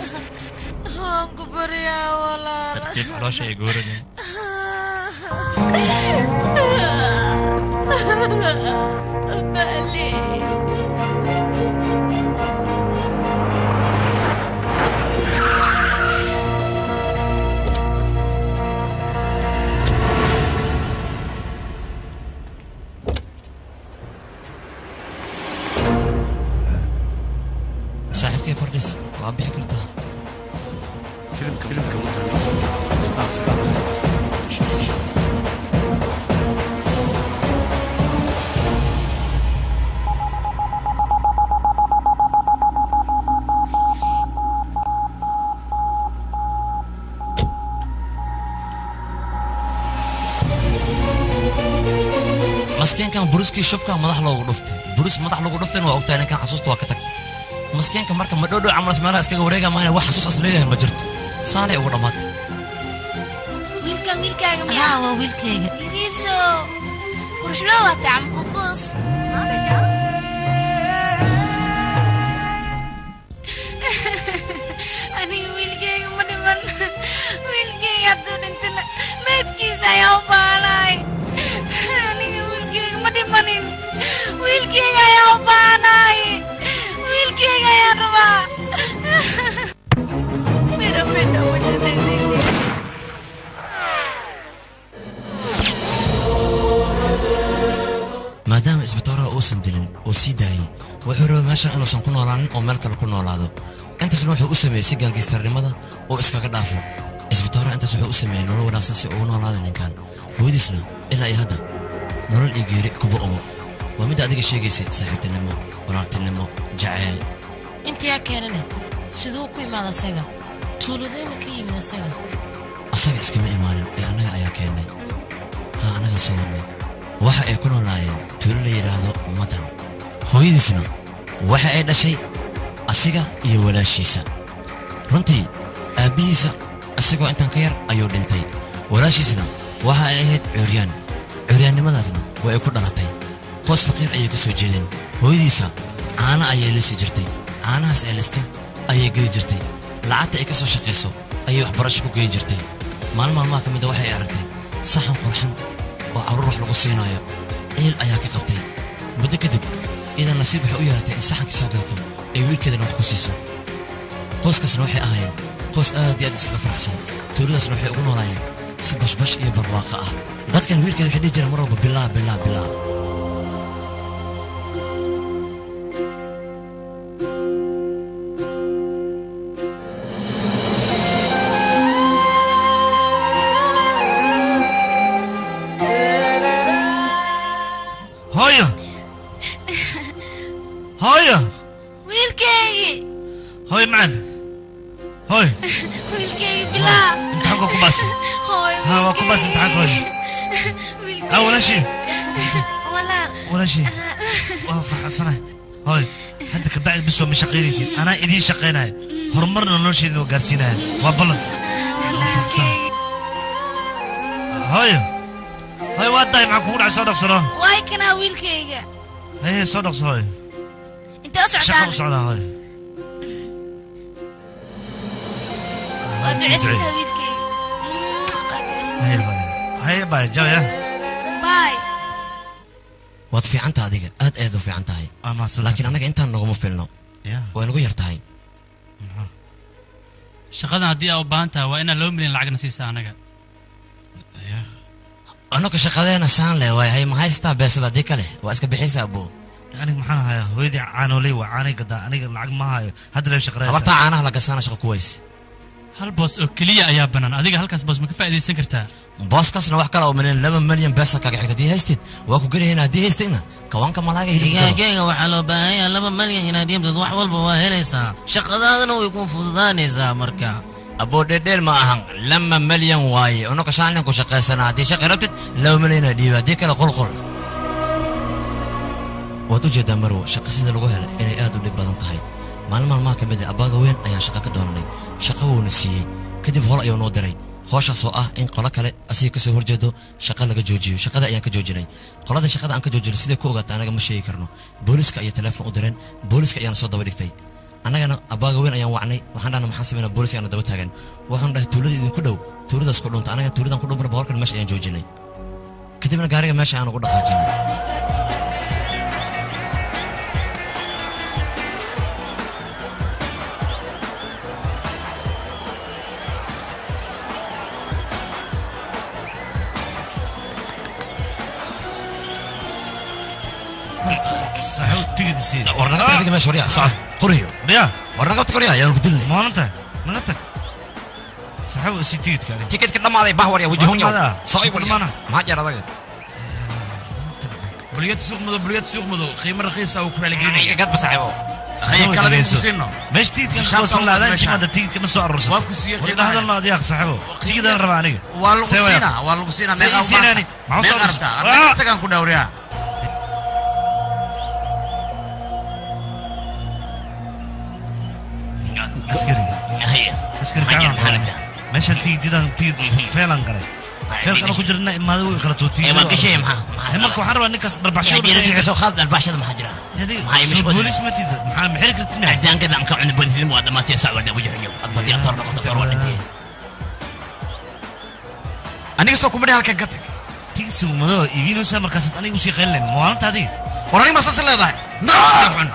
Waan ku baryaa walaal. Tartiib, caloosha iga hornin. Saaxiibkay fardhis, waa bixi kartaa. Filimka stop, stop. Maskiinkan buruskii shubka madax loogu dhuftay, burus madax loogu dhuftayna waa ogtahay ninkan xasuusta waa ka tagtay maskiinka. Marka ma dhow camalas meelaha iskaga wareega maayna, wax xasuus as leeyahay ma jirto. Saanay ugu dhammaatay. Wiilkan wiilkaaga miyaa? Haa, waa wiilkayga. Yariiso quruxloo waa tacam qufuus. Aniga wiilkayga ma dhiman. Wiilkayga hadduu dhintana meedkiisa ayaa u baahanahay. Aniga wiilkayga ma dhimanin, wiilkayga ayaa u baahanahay, wiilkayga ayaan rabaa. मेरा बेटा मुझे दे दीजिए। Maadaama isbitooraha uusan dilin oo sii daayey, wuxuu rabay meeshan inuusan ku noolaanin oo meel kale ku noolaado. Intaasna wuxuu u sameeyey si gaangistarnimada oo iskaga dhaafo. Isbitooraha intaas wuxuu u sameeyey nolol wanaagsan si ugu noolaada ninkan. Hooyadiisna ilaa iyo hadda nolol iyo geeri kuba ogo. Waa midda adiga sheegaysay: saaxiibtinimo, walaaltinimo, jacayl. Intayaa keenane? Siduu ku imaada asaga? Tuuladayna ka yimid asaga? Asaga iskama imaanin ee annaga ayaa keennay. Haa, annagaa soo wadnay. Waxa ay ku noolaayeen tuulo la yidhaahdo Madan. Hooyadiisna waxa ay dhashay asiga iyo walaashiisa. Runtii aabbihiisa isagoo intan ka yar ayuu dhintay. Walaashiisna waxa ay ahayd curyaan, curyaannimadaasna way ay ku dhalatay. Qoys faqiir ayay ka soo jeedeen. Hooyadiisa caano ayay lisi jirtay. Caanahaas ay listo ayay gedi jirtay. Lacagta ay ka soo shaqayso ayay waxbarasho ku geyn jirtay. Maalin maalmaha ka mid a waxay aragtay saxan qurxan oo carruur wax lagu siinayo. Ciil ayaa ka qabtay. Muddo kadib idan nasiib waxay u yeelatay in saxankii soo gadato ay wiilkeedana wax ku siiso. Qoyskaasna waxay ahaayeen qoys aad iyo aad iskaga faraxsan. Tuuladaasna waxay ugu noolaayeen si bashbash iyo barwaaqo ah. Dadkan wiilkeeda waxay dhihi jireen mar walba bilaa, bilaa, bilaa. Walaashii. Walaal. Walaashii, waa farxansanahay. Hooy, hadda kabacdi bis waa ma shaqaynaysid, anaa idiin shaqaynaya, horumarna nolosheedina waa gaarsiinaya, waa ballan. Waa farxansanahay. Hooyo, hooyo, waa dahay, maxaa kugu dhacay? Soo dhaqsano. Waay kanaa wiilkayga. Haye, soo dhaqso hooyo. Intee u Shaqa socotaan? U socdaa hooyo. Waa ducaysantaha wiilkayga. Waa ducaysantahay. Haye hooyo, haye, bye, jaw ya. Bye. Waad fiican tahay adiga, aad aad u fiican tahay, laakiin annaga intaan naguma filno, waa nagu yar tahay. Shaqadan haddii aa u baahan tahay waa inaa 2 milyan lacagna siisa anaga. Annaga shaqadeena saan leh waay. Hay, ma haystaa beesada? Haddii kale waa iska bixaysaa aboo. Aniga maxaan hayaa? Hooyadii caanooley waa, caanay gadaa, aniga lacag ma hayo hadda leen shaqraysa. Habartaa caanaha la gasaana shaqa ku weyse. Hal boos oo keliya ayaa bannaan, adiga halkaas boos ma ka faa'iidaysan kartaa? Booskaasna wax kale oo milyan, 2 milyan beesa kaga xigta. Haddii haystid waa ku gelayna, haddii haystidna kawaanka malaaga hilibka gado. Digaagayga, waxaa loo baahan yahay 2 malyan inaad dhiibtid, wax walba waa helaysaa, shaqadaadana way ku fududaanaysaa marka. Aboo, dheeldheel ma ahan, 2 milyan waaye. Unaka shaalin ku shaqaysanaa. Haddii shaqa rabtid 2 milyan dhiiba, haddii kale qulqul. Waad u jeedaa marwo, shaqa sida lagu hela inay aad u dhib badan tahay. Maalin maalmaha ka mid ah abbaaga weyn ayaan shaqa ka doonanay. Shaqa wuuna siiyey, kadib howl ayuu noo diray, howshaas oo ah in qolo kale asiga kasoo horjeedo shaqa laga joojiyo. Shaqada ayaan ka joojinay. Qolada shaqada aan ka joojinay siday ku ogaata anaga ma sheegi karno. Booliska ayay telefoon u direen, booliska ayaana soo daba dhigtay. Annagana abbaaga weyn ayaan wacnay, waxaan dhahna maxaan samaynaa, booliska ayaana daba taagan. Waxaan dhahay tuulada idinku dhow, tuuladaas ku dhunta. Annaga tuuladan ku dhumana, boqorkan meesha ayaan joojinay, kadibna gaariga meesha aan ugu dhaqaajinay. Saaxiib, tigid sii. War naga tag adiga meesha, waryaa, soco qoriyo. Waryaa. War naga tag waryaa, ayaan ku dilnay. Maalinta naga tag saaxiib, sii tigidka aniga. Tikidka dhammaaday bah, waryaa, wajahunyow. Soo waryaa, maxaa jeer adaga? Buliyada suuq madow, buliyada suuq madow, qiimo raqiis ah uu ku raaligelinaya. Iga gadba saaxiibo. Haye, kala ku siino. Meesha tigidka ka goosan lahayd intimaada tigidka ma soo aruursato. Waa ku siiyey. War ila hadalna adiga saaxiibo, tigidaan rabaa aniga. Waa lagu siinaa, waa lagu siinaa. Meeqa siinaani? Maxaa soo meeqa rabtaa? Anaga tagaan ku dhawriyaa. Askari, askari, gacan meeshaan tigididaan, tigid feelan galay, feelkana ku jirna imaada way kala tuutiy. Waa gashay, maxaa? Marka waxaan rabaa ninkaas dharbaxsho. Soo qaad dharbaxshada, maxaa jira? Maxaa boolis ma tid? Maxaa ma xiri kartid? Caddaanka baan ka cunay, boolisin waa dhamaatay. Sac warda wajahayo adbadi atar noqoto door waa dhintay. Aniga soo kuma dhihi halkan ka tag. Tigid sugmado iibinaysaa markaasaad aniga usii qaylinay maalinta adiga. War aniga ma saas leedahay? Nacas xun.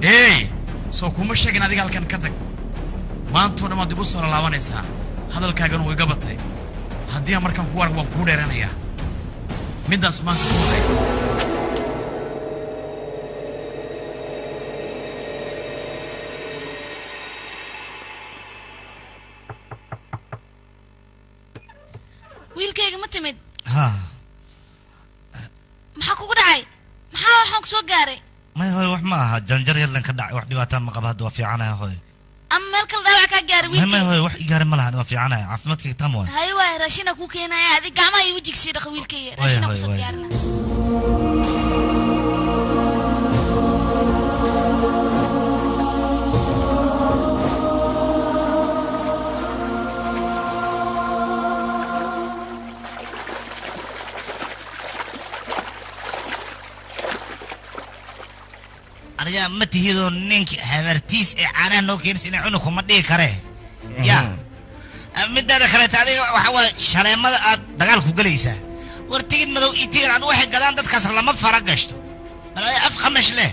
Hey, soo kuma sheegin adiga halkan ka tag. Maantoo dhan waad igu soo laalaabanaysaa, hadalkaagana wuu iga batay. Haddii aan markaan kugu arko waan kugu dheeranayaa middaas maanta ku waday. Wiilkayga, ma timid? Ha. Maxaa kugu dhacay? Maxaa waxaan ku soo gaaray? May hooy, wax ma aha, janjar yarlan ka dhacay, wax dhibaataa ma qaba, hadda waa fiicanahay hooy. Ama meel kale dhaawac kaa gaaray? May, may. Wiilkayga. Hooy, wax igaari ma lahan, waa fiicanahay, caafimaadkayga tam waay. Hay waay, raashina kuu keenaya, adig gacmaha iyo wejiga sii dhaqa wiilkayga. Waay, Raashina waay, kusoo waay. diyaarina. Aniga ma tihidoo ninka habartiis ee caanaha noo keenaysa inay cunug kuma dhihi karee ya. Midaada kaleeta adiga waxa waaye shaleemada aad dagaal ku gelaysaa. War tigid madow iyo tigid cad waxay gadaan dadkaas lama fara gashto, bal ay af khamash leh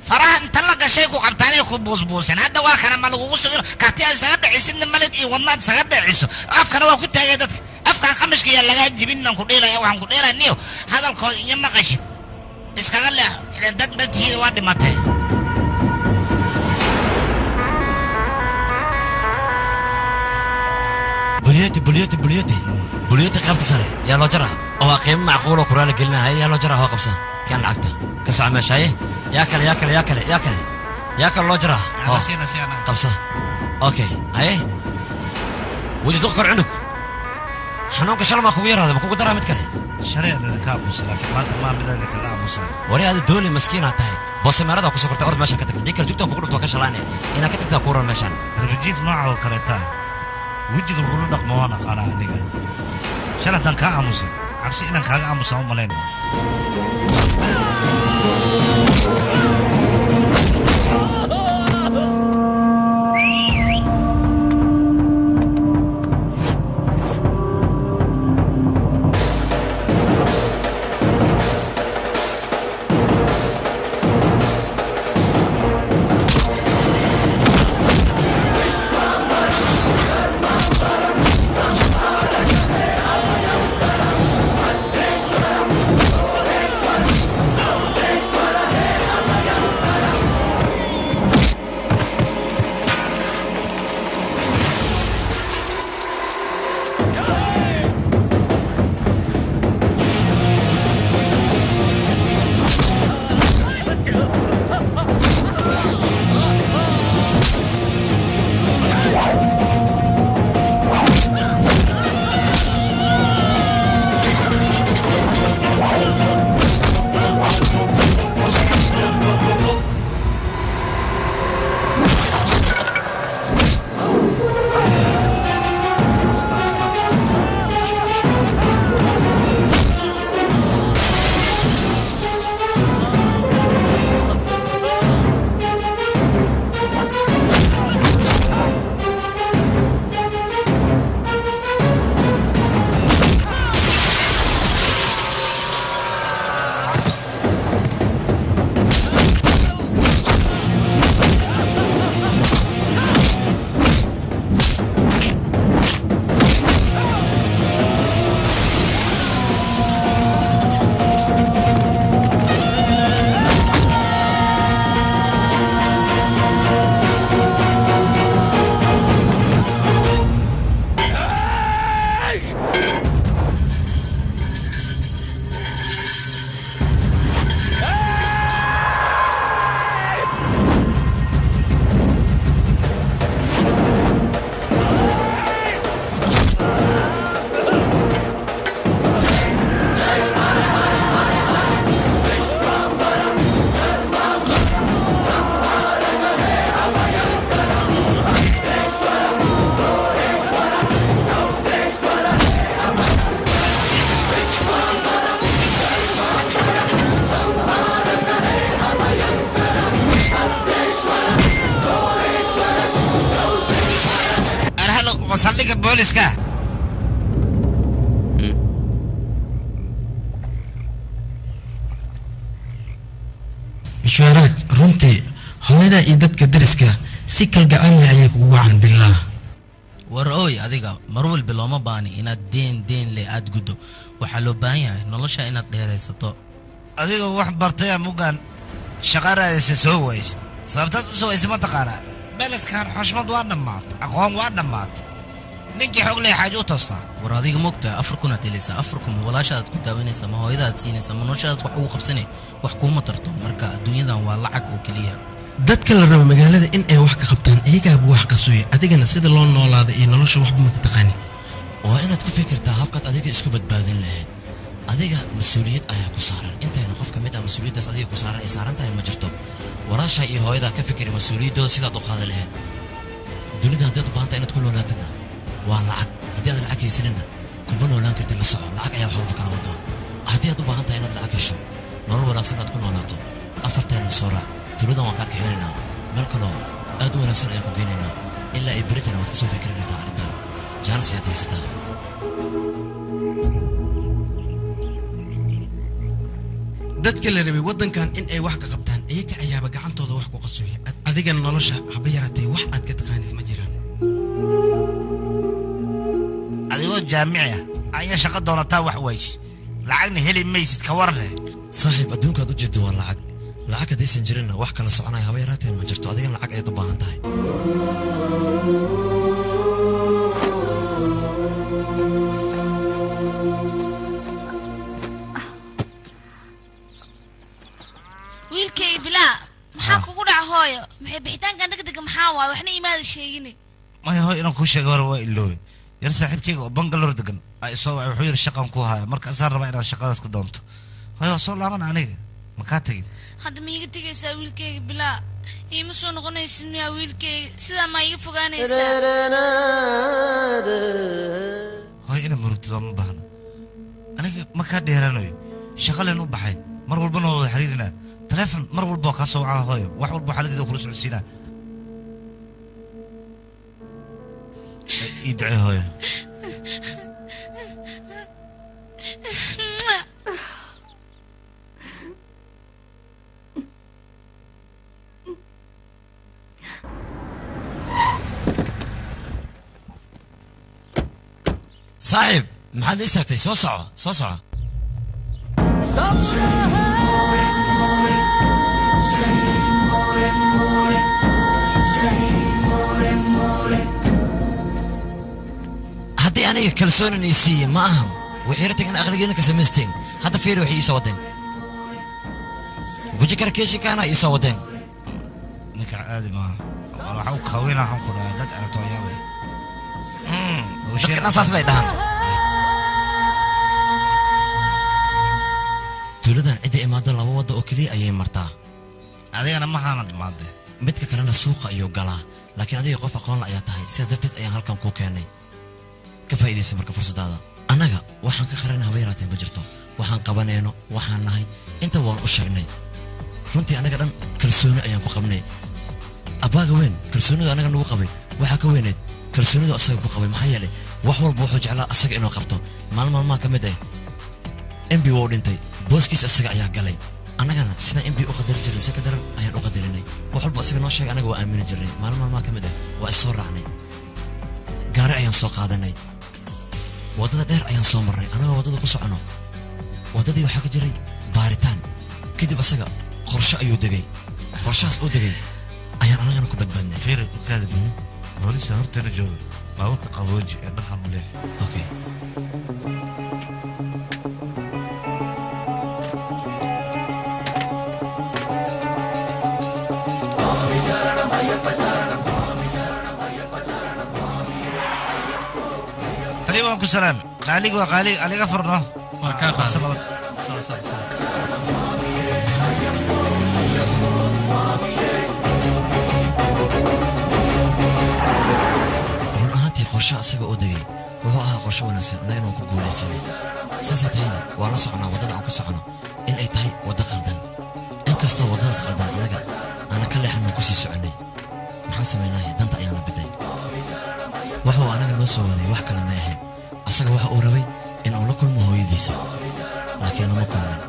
faraha inta la gashay ku qabtaanay ku buusbuusan. Hadda waa kana ma lagugu sugin karti aad isaga dhicisidna malid iyo wadnaad isaga dhiciso, afkana waa ku taagay dadka afkan khamashka yaa lagaa jibin. Aan ku dheelaya, waxaan ku dheelaya niyo hadalkooda iyo maqashid iskaga leex ileen dad ma tihida, waa dhimatay. Buliyeti, buliyeti, buliyeti, buliyeti qaybta sare yaa loo jaraa oo waa qiimo macquul oo kuraala gelinaya. Yaa loo jaraa? Hoo, qabsa kan lacagta ka soco meesha. Haye, yaa kale, yaa kale, yaa kale, yaa kale, yaa kale loo jaraa? Hoo, qabsa. Okay, haye, weji duq kor cunug xanuunka shalmaa kugu yaraada, ma kugu daraa mid kale? Shalay aan idinka aamusa, laakiin maanta maa mid idinkaga aamusay. Wari aadi dooli, maskiinaad tahay, boosemeerada kusoo kortay. Ord meeshaan ka tag, haddii kale jugtaan kugu dhufto. Ka shalaane inaad ka tagtaa kuuran meeshaan. Darbijiif nooca oo kaleeta wejiga lagula dhaqmo waan aqaanaa aniga. Shalay haddaan kaa aamusay, cabsi inaan kaaga aamusaa u malayn. Saldhigga booliska. Bishwaaraaj, runtii hooyada iyo dadka deriska si kalgacayl leh ayay kugu wacan billaah. War ooy, adiga mar walba looma baani inaad deen deen leh aad guddo. Waxaa loo baahan yahay nolosha inaad dheeraysato. Adigoo wax bartay mugaan shaqa raadaysa soo wayse. Sababtaad u soo wayse ma taqaanaa? Beledkan xushmad waa dhammaatay, aqoon waa dhammaatay, ninkii xog leh xaaj u toostaa. War adiga moogtahay 4000 aad helaysaa. 4000 ma walaashaadaad ku daawanaysaa, ma hooyadaad siinaysaa, ma noloshaadaad wax ugu qabsanay? Wax kuuma tarto. Marka adduunyadan waa lacag oo keliya. Dadka la rabo magaalada in ay wax ka qabtaan iyagaaba wax qasuya, adigana sida loo noolaada iyo nolosha waxba ma ka taqaanid. Waa inaad ku fikirtaa habkaad adiga isku badbaadin lahayd. Adiga mas-uuliyad ayaa ku saaran. Intayna qof ka mid ah mas-uuliyaddaas adiga ku saaran ay saaran tahay ma jirto. Walaashaa iyo hooyadaa ka fikiri mas-uuliyaddooda sidaad u qaadi lahayd. Dunida haddaad u baahan tahay inaad ku noolaatidna waa lacag. Haddii aad lacag haysanina kuma noolaan kartid. La soco, lacag ayaa wax walba kala wado. Haddii aad u baahan tahay inaad lacag hesho, nolol wanaagsan aad ku noolaato, afarteen ma soo raac. Tuuladan waan kaa kaxaynaynaa, meel kaloo aad u wanaagsan ayaan ku geynaynaa. Ilaa ay beritana waad kasoo fikri kartaa arrintan. Jaanis ayaad haysataa. Dadka la rabay waddankan in ay wax ka qabtaan iyaga ayaaba gacantooda wax ku qasuya, adigana nolosha haba yaraatee wax aad ka taqaanid ma jiraan. Adigoo jaamici ah ayaa shaqo doonataa wax wayse, lacagna heli maysid, ka war leh. Saaxiib, adduunkaad u jeedo waa lacag. Lacag haddaysan jirinna wax kala soconaya haba yaraatee ma jirto. Adigana lacag ayaad u baahan tahay. Maxaa waay waxna imaada sheegine. Maya hooy, inaan kuu sheegay hore waa iloobay. Yar saaxiibkayga oo Bangalore degan ay soo wacay, wuxuu yidhi shaqaan ku haya, marka asaan rabaa inaad shaqadaas ka doonto. Hooy, waa soo laaban, aniga ma kaa tegin. Hadda ma iiga tegaysaa wiilkayga? Bilaa iima soo noqonaysid miyaa wiilkayga? Sidaa maa iiga fogaanaysaa? Hooy, inaad murugtid waa ma baahna. Aniga ma kaa dheeraanayo, shaqa leen u baxay. Mar walbana waa wada xiriirinaa, taleefon mar walba waa kaa soo wacaa. Hooyo, wax walba xaaladeeda kula socodsiinaa. Ii ducee hooyo. Saaxiib, maxaad istaagtay? Soo soco, soo soco. Haddii aniga kalsoonin siiye ma ahan, waxay ratag in aqligeena ka samaysteen. Hadda fiiri, waxay ii soo wadeen guji kara keeshikaana ii soo wadeen. Ninka caadi maaha, waxa u kawina waxaan ku dhahaa dad aragto ayaabay. Dadka dhan saas bay dhahaan. Tuuladan cidda imaado laba waddo oo keliya ayay martaa. Adigana maxaanad imaaday? Midka kalena suuqa ayuu galaa, laakiin adiga qof aqoon la ayaa tahay, sidaas darteed ayaan halkan kuu keenay. Ka faa'iidaysa marka fursadaada. Annaga waxaan ka qarina haba yaraatee ma jirto. Waxaan qabanayno, waxaan nahay inta waan u sheegnay. Runtii annaga dhan kalsooni ayaan ku qabnay abbaaga weyn. Kalsoonidu annaga nagu qabay waxaa ka weyneyd kalsoonidu asaga ku qabay, maxaa yeelay wax walba wuxuu jeclaa asaga inuu qabto. Maalin maalmaha ka mid ah MB wuu dhintay, booskiis asaga ayaa galay. Annagana sidaan MB u qadarin jirnay si ka daran ayaan u qadarinay. Wax walba asaga noo sheegay annaga waa aamini jirnay. Maalin maalmaha ka mid ah waa is soo raacnay, gaari ayaan soo qaadanay, waddada dheer ayaan soo marnay. Annagoo waddada ku socono, waddadii waxaa ka jiray baaritaan. Kadib asaga qorshe ayuu degay, qorshahaas uu degay ayaan annagana ku badbaadnay. Fiiri, ukaada, booliisa horteena jooga. Baabuurka qabooji ee dhankan u leexi. Okay. Taliya, waan ku salaamay. Qaaliga waa qaaliga, aliga furno. Waa kaa qaaday. Soo soo soo. Run ahaantii qorshe asaga oo degay wuxuu ahaa qorshe wanaagsan, annagana waan ku guulaysanay. Saasay tahayna waan la soconaa waddada aan ku socono in ay tahay waddo khaldan. Inkastoo waddadaas khaldan annaga aana ka leexan ku sii soconnay, maxaan samaynahay? Danta ayaana biday. Wuxuu anaga noo soo waday wax kale ma ahayn. Asaga waxa uu rabay in uu la kulmo hooyadiisa, laakiin lama kulmin.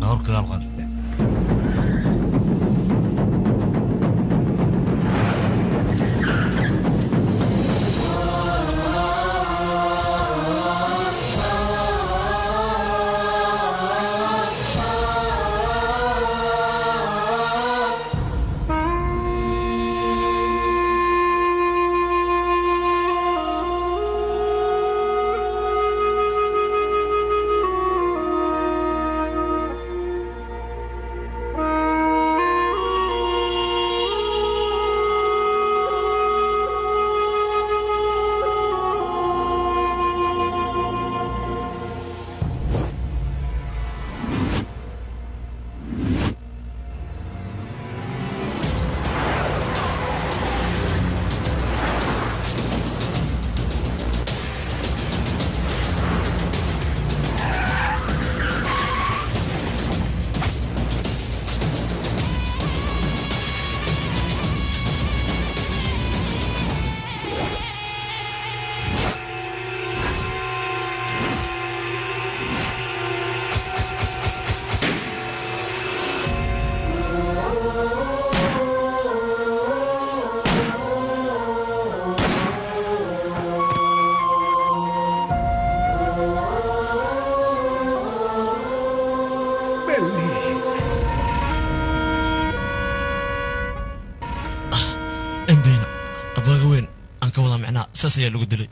Dhowr gadaal qaad. Mbina abbaaga weyn aan ka wada micnaa saas ayaa lagu dilay.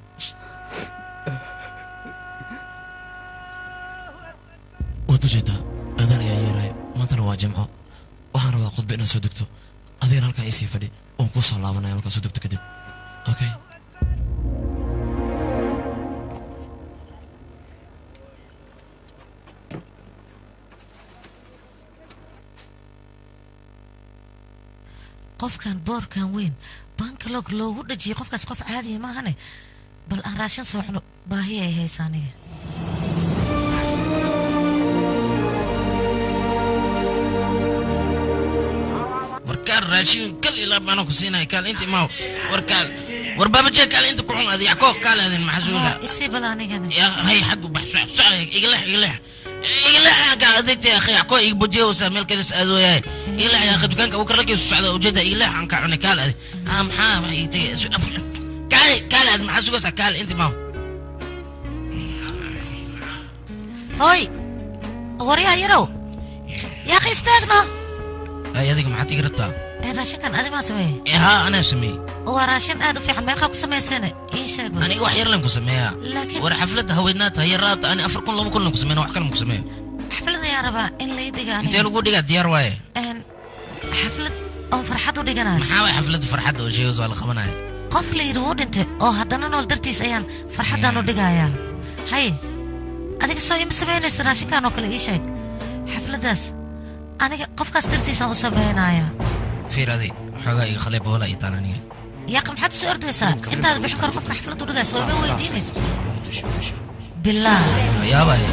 Waad u jeedaa, aadaan ayaa yeeraayo. Maantana waa Jimco. Waxaan rabaa khudba inaad soo degto, adigana halkan iisii fadhi, oon kuu soo laabanaya markaad soo degto kadib. Okay? Qofkan boorkan weyn bankalog loogu dhajiyay, qofkaas qof caadiya maahane. Bal aan raashin soo cuno, baahi ay haysa aniga. Warkaal, raashin kal ilaa baana ku siinaya. Kaal inta imaaw. Warkaal, war baabajee, kaal inta ku cun. Adi yacko, kaal adin maxaa suuga? Isii bal anigana. Ya hay, xaggu bax. Soc soc, igalex igalex igalex ka adeegtay. Akhi yacko, iga bojiyo saa meel kadas aadooyahay. Igalex ya akhi, dukaanka uu karlakiisu socda ujeeda. Igalex aan ka cunay. Kaal adi, ah, maxaa wax iga tegay? Kaal, kaal adi, maxaa sugaysaa? Kaal inta imaaw. Hoy, waryaa yarow, yaaqi, istaagno. Ay, adiga maxaad iga rabtaa? Ee, raashinkan adi maa sameeyey? Ee, haa, anaa sameeyey. Waa raashin aad u fiican. Meeqaa ku samaysane? Ii sheeg bal. Aniga wax yar len ku sameeyaa. Laakiin war xafladda haweenaata hayaraata, ani 4000 2000 len ku sameeya, wax kale ma ku sameeyo. Xaflad ayaan rabaa in lay dhiga aniga. Intee lagu dhigaa? Diyaar waaye. Een, xaflad oon farxad u dhiganayo. Maxaa waay xafladda farxadda oo sheegayso waa la qabanaya? Qof la yidhi wuu dhintay oo haddana nool dartiis ayaan farxaddan u dhigayaa. Haye, adiga soo ima samaynaysa raashinkan oo kale? Ii sheeg, xafladdaas aniga qofkaas dartiisaan u samaynayaa. Fiir, adi xoogaa iga khalay boola iyo taan aniga. Yaaqi, maxaad u soo ordaysaa intaad bixin karo qofka xafladda u dhigaya? Soo ima weydiinaysa bilaah. Yaabaya,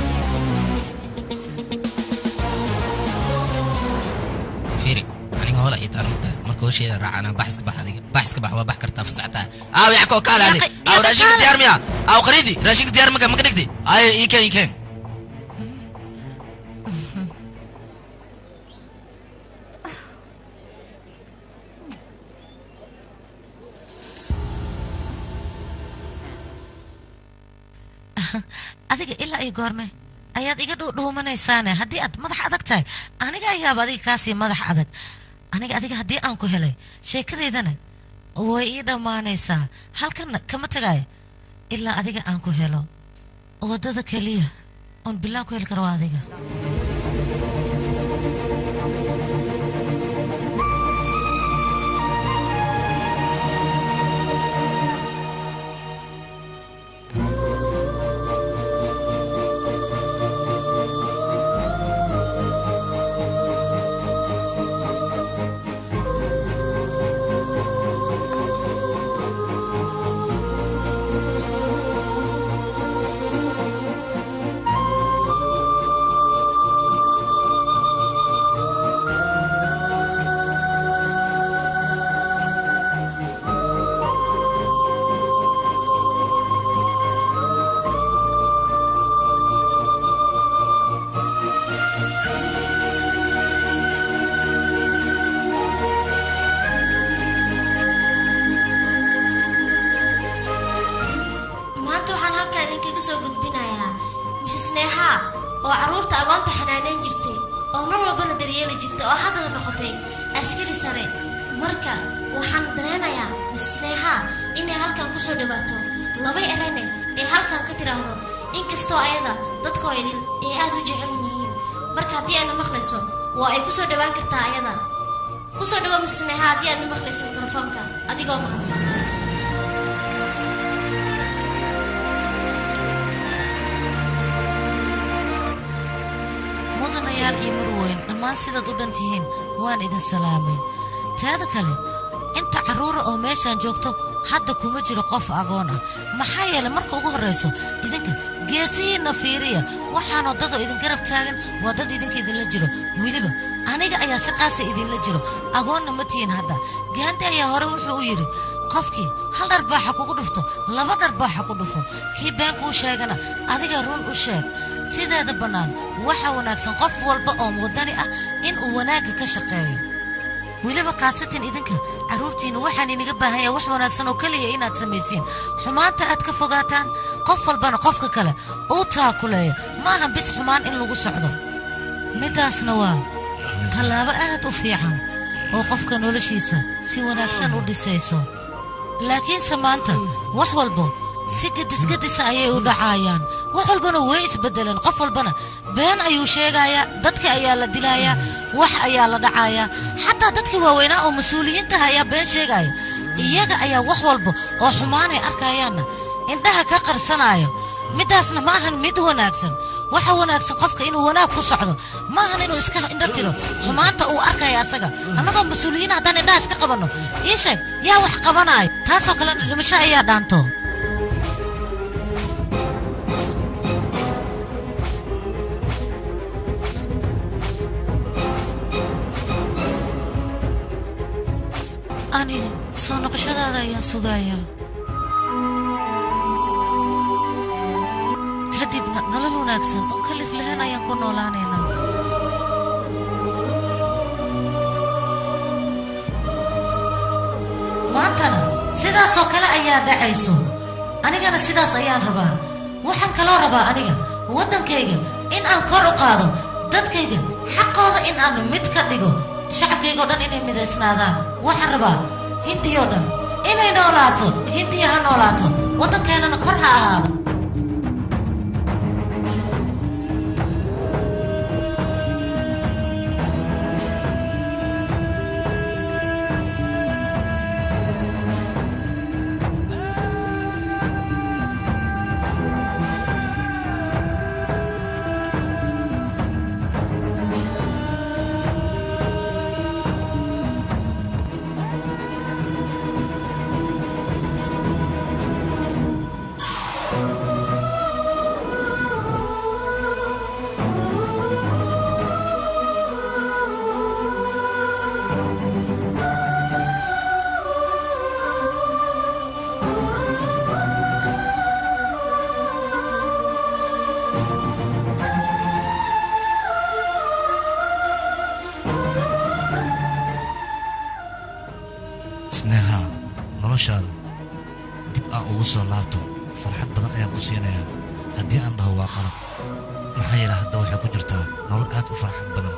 fiiri, aniga hoola iyo taan matahay. Marka hosheeda raacana, bax iska bax. Adiga bax iska bax, waa bax kartaa, fasactaa. Aaw yacko, kaale adi. Aaw raashinka diyaar miya? Aaw qariidi, raashinka diyaar maka maka dhigti? Ay, ii keen, ii keen. Adiga ilaa iyo goorme ayaad iga dhuudhuumanaysaane? Haddii aad madax adag tahay, aniga ayaaba adiga kaasii madax adag. Aniga adiga haddii aan ku helay, sheekadaydana way ii dhammaanaysaa. Halkanna kama tagayo ilaa adiga aan ku helo. Waddada keliya oon bilaa ku heli karo waa adiga. Maanta waxaan halkaa idinkaga soo gudbinayaa Mrs Neha oo carruurta agoonta xanaaneyn jirtay oo mar walbana daryeeli jirtay oo haddana noqotay askari sare. Marka waxaan dareenayaa Mrs Neha inay halkan kusoo dhawaato, laba erene ee halkan ka tiraahdo, inkastoo ayada dadkoo idin ay aad u jecel yihiin. Marka haddii aadna maqlayso, waa ay kusoo dhawaan kartaa ayada. Kusoo dhawo Mrs Neha, haddii aadna maqlayso mikrofoonka, adigoo mahadsan. Mudanayaal iyo marweyn, dhammaan sidaad u dhan tihiin waan idin salaamay. Taada kale, inta carruura oo meeshaan joogto hadda kuma jiro qof agoon ah, maxaa yeelay marka ugu horrayso idinka geesihiinna fiiriya. Waxaanoo dadoo idin garab taagan waa dad idinka idinla jiro. Weliba aniga ayaa si qaasa idinla jiro. Agoonna ma tihiin hadda. Gaandi ayaa hore wuxuu u yidhi, qofkii hal dharbaaxa kugu dhufto, laba dharbaaxa ku dhufo. Kii been kuu sheegana, adiga run u sheeg. Sideeda bannaan waxa wanaagsan qof walba oo wadani ah in uu wanaagga ka shaqeeyo, weliba khaasatan idinka carruurtiinna. Waxaan inaga baahan yahay wax wanaagsan oo keliya inaad samaysiin, xumaanta aad ka fogaataan, qof walbana qofka kale uu taakuleeyo. Ma ahan bis xumaan in lagu socdo. Midaasna waa tallaabo aad u fiican oo qofka noloshiisa si wanaagsan u dhisayso. Laakiinse maanta wax walbo si gadisgadisa ayay u dhacaayaan, wax walbana way isbedeleen. Qof walbana been ayuu sheegayaa, dadka ayaa la dilayaa. Wax ayaa la dhacayaa, xataa dadkii waaweynaa oo mas-uuliyiintaha ayaa been sheegaya. Iyaga ayaa wax walba oo xumaanay arkayaanna indhaha ka qarsanaayo. Middaasna ma ahan mid wanaagsan. Waxa wanaagsan qofka inuu wanaag ku socdo, ma ahan inuu iska indho tiro xumaanta uu arkaya asaga. Annagoo mas-uuliyiin haddaan indhaha iska qabanno, ii sheeg yaa wax qabanaayo? Taasoo kalena dhimasho ayaa dhaanto. Aniga soo noqoshadaada ayaan sugayaa, kadibna nolol wanaagsan oo kalif lahayn ayaan ku noolaanaynaa. Maantana sidaasoo kale ayaa dhacayso, anigana sidaas ayaan rabaa. Waxaan kaloo rabaa aniga waddankayga in aan kor u qaado, dadkayga xaqooda in aan mid ka dhigo, shacabkayga oo dhan inay midaysnaadaan. Waxaan rabaa Hindiyoo dhan inay noolaato. Hindiya ha noolaato, waddankeennana kor ha ahaado. Sneha, noloshaada dib aan ugu soo laabto, farxad badan ayaan ku siinayaa. Haddii aan dhaho waa qalad, maxaa yeelay hadda waxay ku jirtaa nolol aad u farxad badan.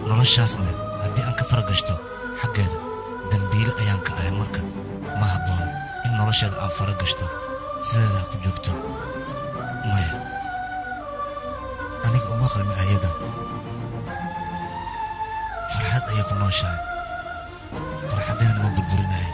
Noloshaasna haddii aan ka faragashto xaggeeda, dambiile ayaan ka ahay. Marka ma haboono in nolosheeda aan faragashto, sideeda ha ku joogto. Maya, aniga uma qalmi ayada. Farxad ayay ku nooshahay, farxadeedana ma burburinahay.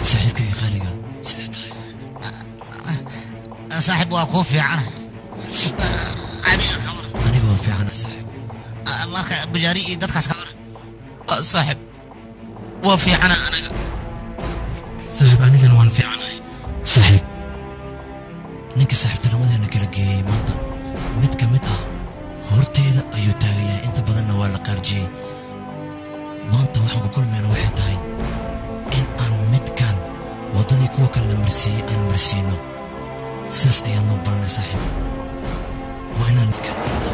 Saaxiibkayga qaaliga, sidee tahay? Saaxiib, waa kuu fiican. Adiga ka waran? Aniga waa fiicana, saaxiib. Marka bujaari iyo dadkaas ka waran? Saaxiib, waa fiicana anaga. Saaxiib, anigana waan fiicanahay. Saaxiib, ninka saaxiibtinimadeena kala geeyey maanta mid ka mid ah horteeda ayuu taagan yahay, inta badanna waa la qaarjiyey. Maanta waxaan ku kulmayna waxay tahay in aan midkan waddadii kuwa kale la marsiiyey aan marsiino. Sidaas ayaan noo baranay, saaxiib. Waa inaan ninkaan dilno.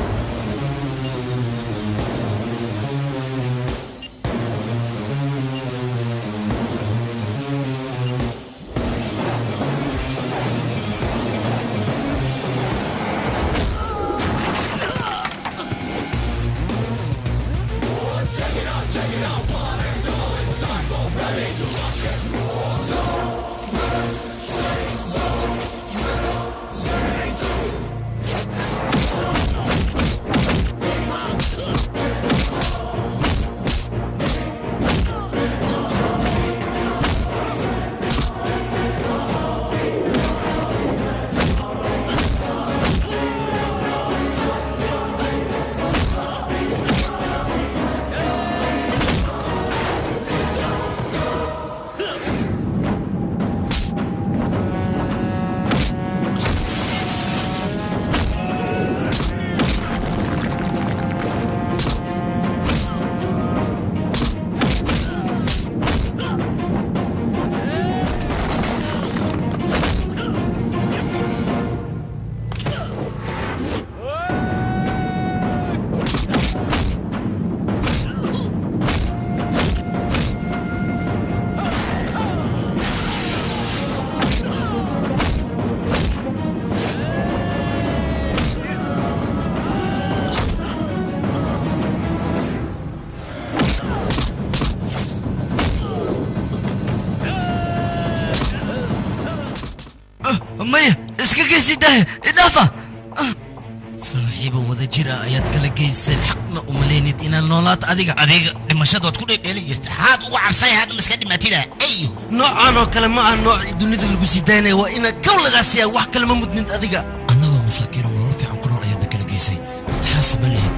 Maya, iska geesi dahe, idhaafa. Saaxiibo wada jir ah ayaad kala geyseen, xaqna uma leynid inaad noolaato adiga. Adiga dhimashada waad ku dheeldheeli jirta, haad ugu cabsay haad iska dhimatida ayo. Noocaan oo kale ma aha nooc dunida lagu sii daynaya, waa inaad kow lagaa siiyaa, wax kale ma mudnid adiga. Annagoo masaakiino nolol fiican ku nool ayaad kala geysay. Xaas ma lihid,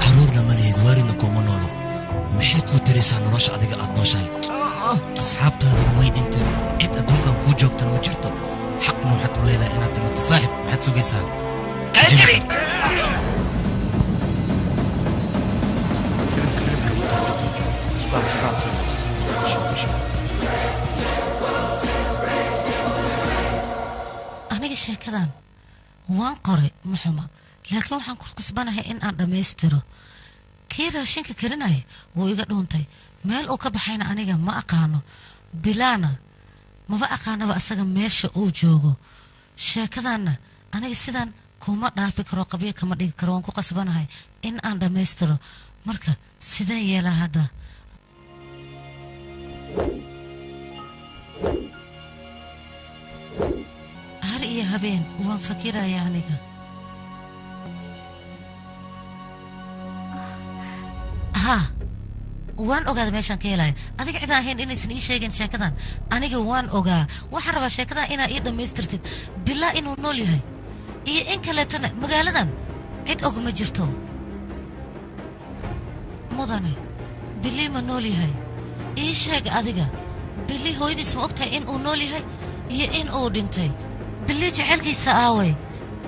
carruurna ma lihid, waalidna kuuma noolo. Maxay kuu taraysaa nolosha adiga aad nooshahay? Asxaabtaadana way dhinteen, cid adduunkan kuu joogtana ma jirto, xaqna waxaad u leedahay inaad dhimato. Saaxib, maxaad sugaysaa? Stop, stop. Aniga sheekadan waan qoray, ma xuma, laakiin waxaan ku qasbanahay in aan dhammaystiro. Kii raashinka karinaya wuu iga dhuuntay, meel uu ka baxayna aniga ma aqaano, bilaana maba aqaanaba asaga meesha uu joogo. Sheekadanna aniga sidan kuma dhaafi karo, qabyo kama dhigi karo, waan ku qasbanahay in aan dhammaystiro. Marka sideen yeelaa hadda? Har iyo habeen waan fakiraya aniga. Haa, waan ogaada meeshaan ka helaya. Adiga cidaan ahayn inaysan ii sheegin sheekadan, aniga waan ogaa. Waxaan rabaa sheekadan inaa ii dhammaystirtid, bilaa inuu nool yahay iyo in kaleetana magaaladan cid og ma jirto. Mudane, Bilii ma nool yahay? Ii sheeg adiga, Bilii hooyadiis ma ogtahay in uu nool yahay iyo in uu dhintay? Bilii jecelkiisa aaway?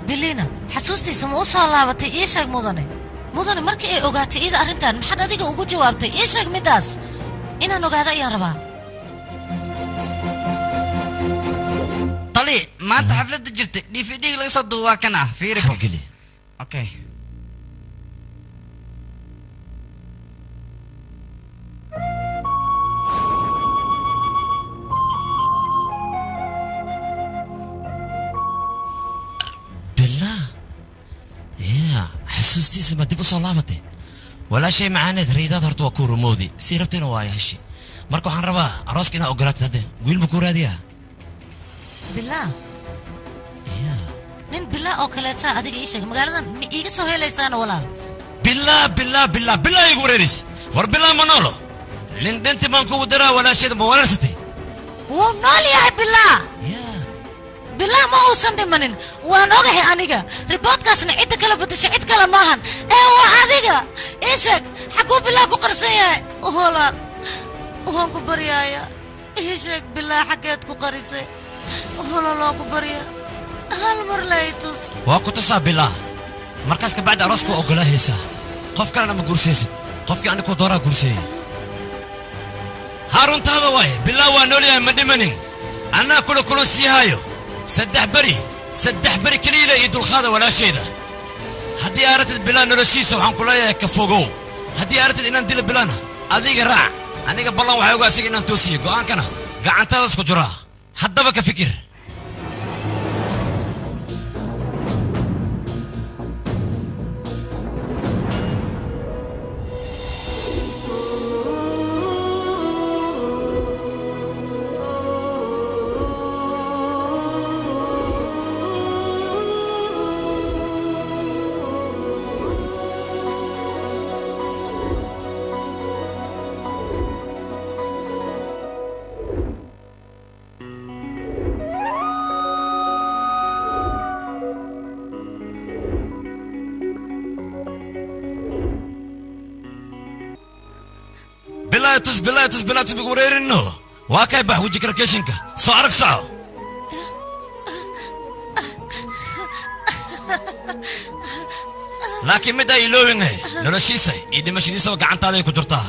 Biliina xasuustiisa ma u soo laabatay? Ii sheeg mudane. Mudane, markii ay ogaatay iida arrintan maxaad adiga ugu jawaabtay? Ii sheeg middaas, inaan ogaado ayaan rabaa. Tali, maanta xafladda jirtay DVD laga soo duubo waa kan ah, fiiri. Geli. Okay. Billah ya, xasuustiisa ma dib u soo laabatay? Walaashay macaaneed, riidaad horta waa kuu rumowdi, sii rabtayna waa ay heshi. Marka waxaan rabaa arooska inaad ogolaatid. Hadde wiil ma kuu raadiyaa? Bilaa, nin bilaa oo kaleeta adiga ii sheeg, magaaladan ma iiga soo helaysaana walaal? Bilaa, bilaa, bilaa, bilaa igu wareeris. War bilaa ma noolo, lindhinti baan kugu daraa. Walaasheeda ma wareersatay? Wuu nool yahay bilaa. Bilaa ma uusan dhimanin, waan ogahay aniga. Riboodkaasna cidda kala bedesha cid kale maahan ee waa adiga. Ii sheeg xagguu bilaa ku qarsan yahay? Walaal, waan ku baryaaya, ii sheeg bilaa xaggeed ku qarisay. Walaal, waan ku baryaa, hal mar lay tus. Waa ku tusaa bilaa, markaas ka bacdi arooska waa ogolaahaysaa. Qof kalena ma guursaysid, qofkii anigu dooraa guurseeyey. Haaruntaada waay, bilaa waa nool yahay, ma dhimanin. Annaa kula kulan sii haayo 3 beri, 3 beri keliya iyo dulqaada walaashayda. Haddii aratid bilaa noloshiisa, waxaan ku leeyahay ka fogow. Haddii aratid inaan dilo bilaana, adiga raac. Aniga ballan waxay ogaa asiga inaan toosiyo, go'aankana gacantaadaas ku jiraa. Haddaba ka fikir. Bilaa tus, bilaa tus, bilaa tus, bigu wareerino. Waa kay, bax weji karkeshinka soo arag, soco. Laakiin mid ay iloowinay, noloshiisa iyo dhimashadiisaba gacantaaday ku jirtaa.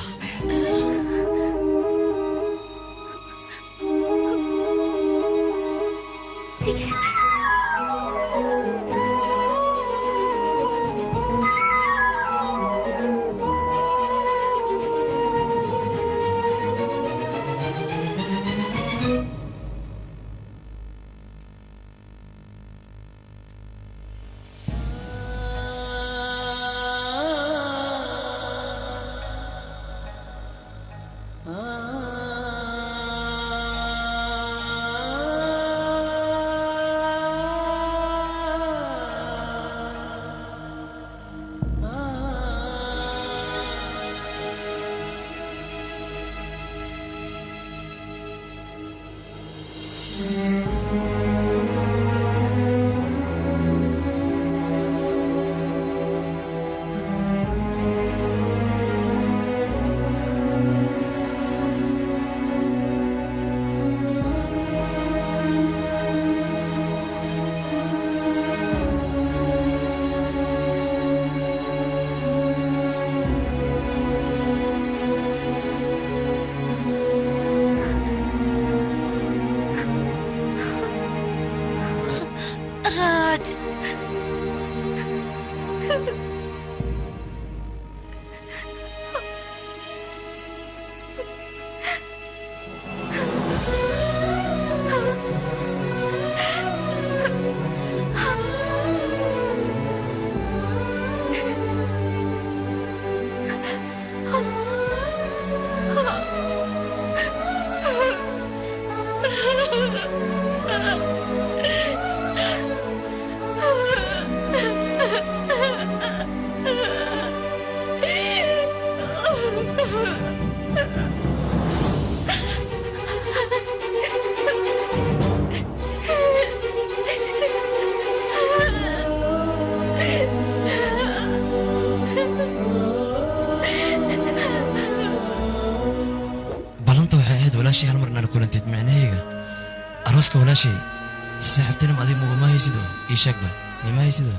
Raaj Balanta waxay ahayd walaashay hal mar inaan la kulantid micnahayga arooska walaashay saaxiibtinimo adiga muguma haysido ii sheegba mima haysido.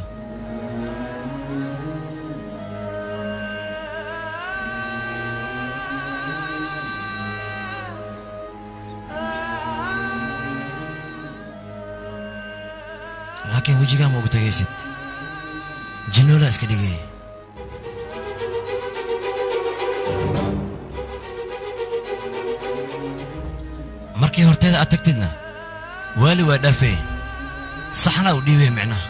Laakiin wejigaa ma ugu tagaysid jinoola iska dhigay. Markii horteeda aad tagtidna waali waa dhaafay saxna u dhiibay micnaha.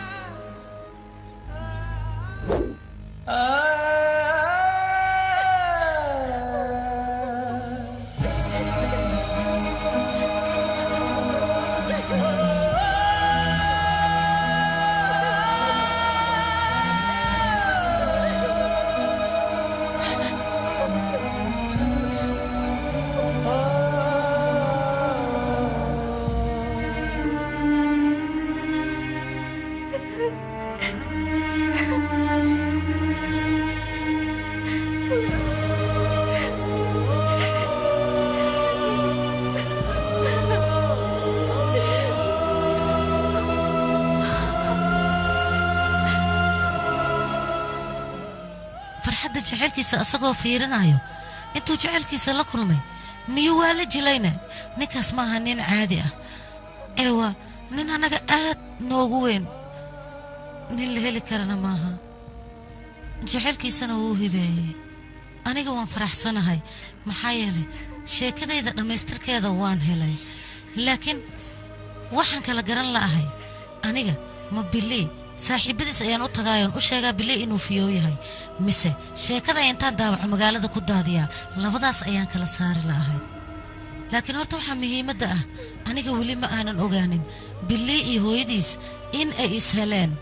Farxadda jacaylkiisa asagoo fiirinayo intuu jacaylkiisa la kulmay miyuu waa la jilayna? Ninkaas maaha nin caadi ah ee waa nin annaga aad noogu weyn, nin la heli karana maaha. Jacaylkiisana wuu hibeeyey. Aniga waan faraxsanahay maxaa yeelay sheekadayda dhammaystirkeeda waan helay, laakiin waxaan kala garan la'ahay aniga ma Bilii saaxiibadiis ayaan u tagaayoon u sheegaa Bilii inuu fiyoow yahay mise sheekada intaan daawaco magaalada ku daadiyaa, labadaas ayaan kala saari la'ahay. Laakiin horta waxaa muhiimadda ah aniga weli ma aanan ogaanin Bilii iyo hooyadiis in ay is heleen,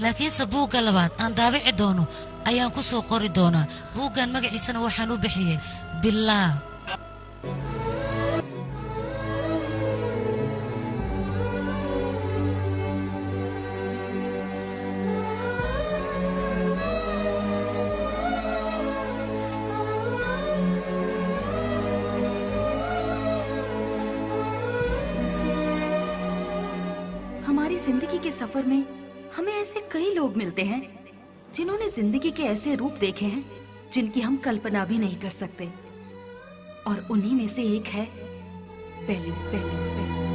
laakiinse buugga labaad aan daabici doono ayaan ku soo qori doonaa. Buuggan magaciisana waxaan u bixiyey Bilaa. हमारी जिंदगी के सफर में हमें ऐसे कई लोग मिलते हैं जिन्होंने जिंदगी के ऐसे रूप देखे हैं जिनकी हम कल्पना भी नहीं कर सकते, और उन्हीं में से एक है पहलू पहलू पहलू।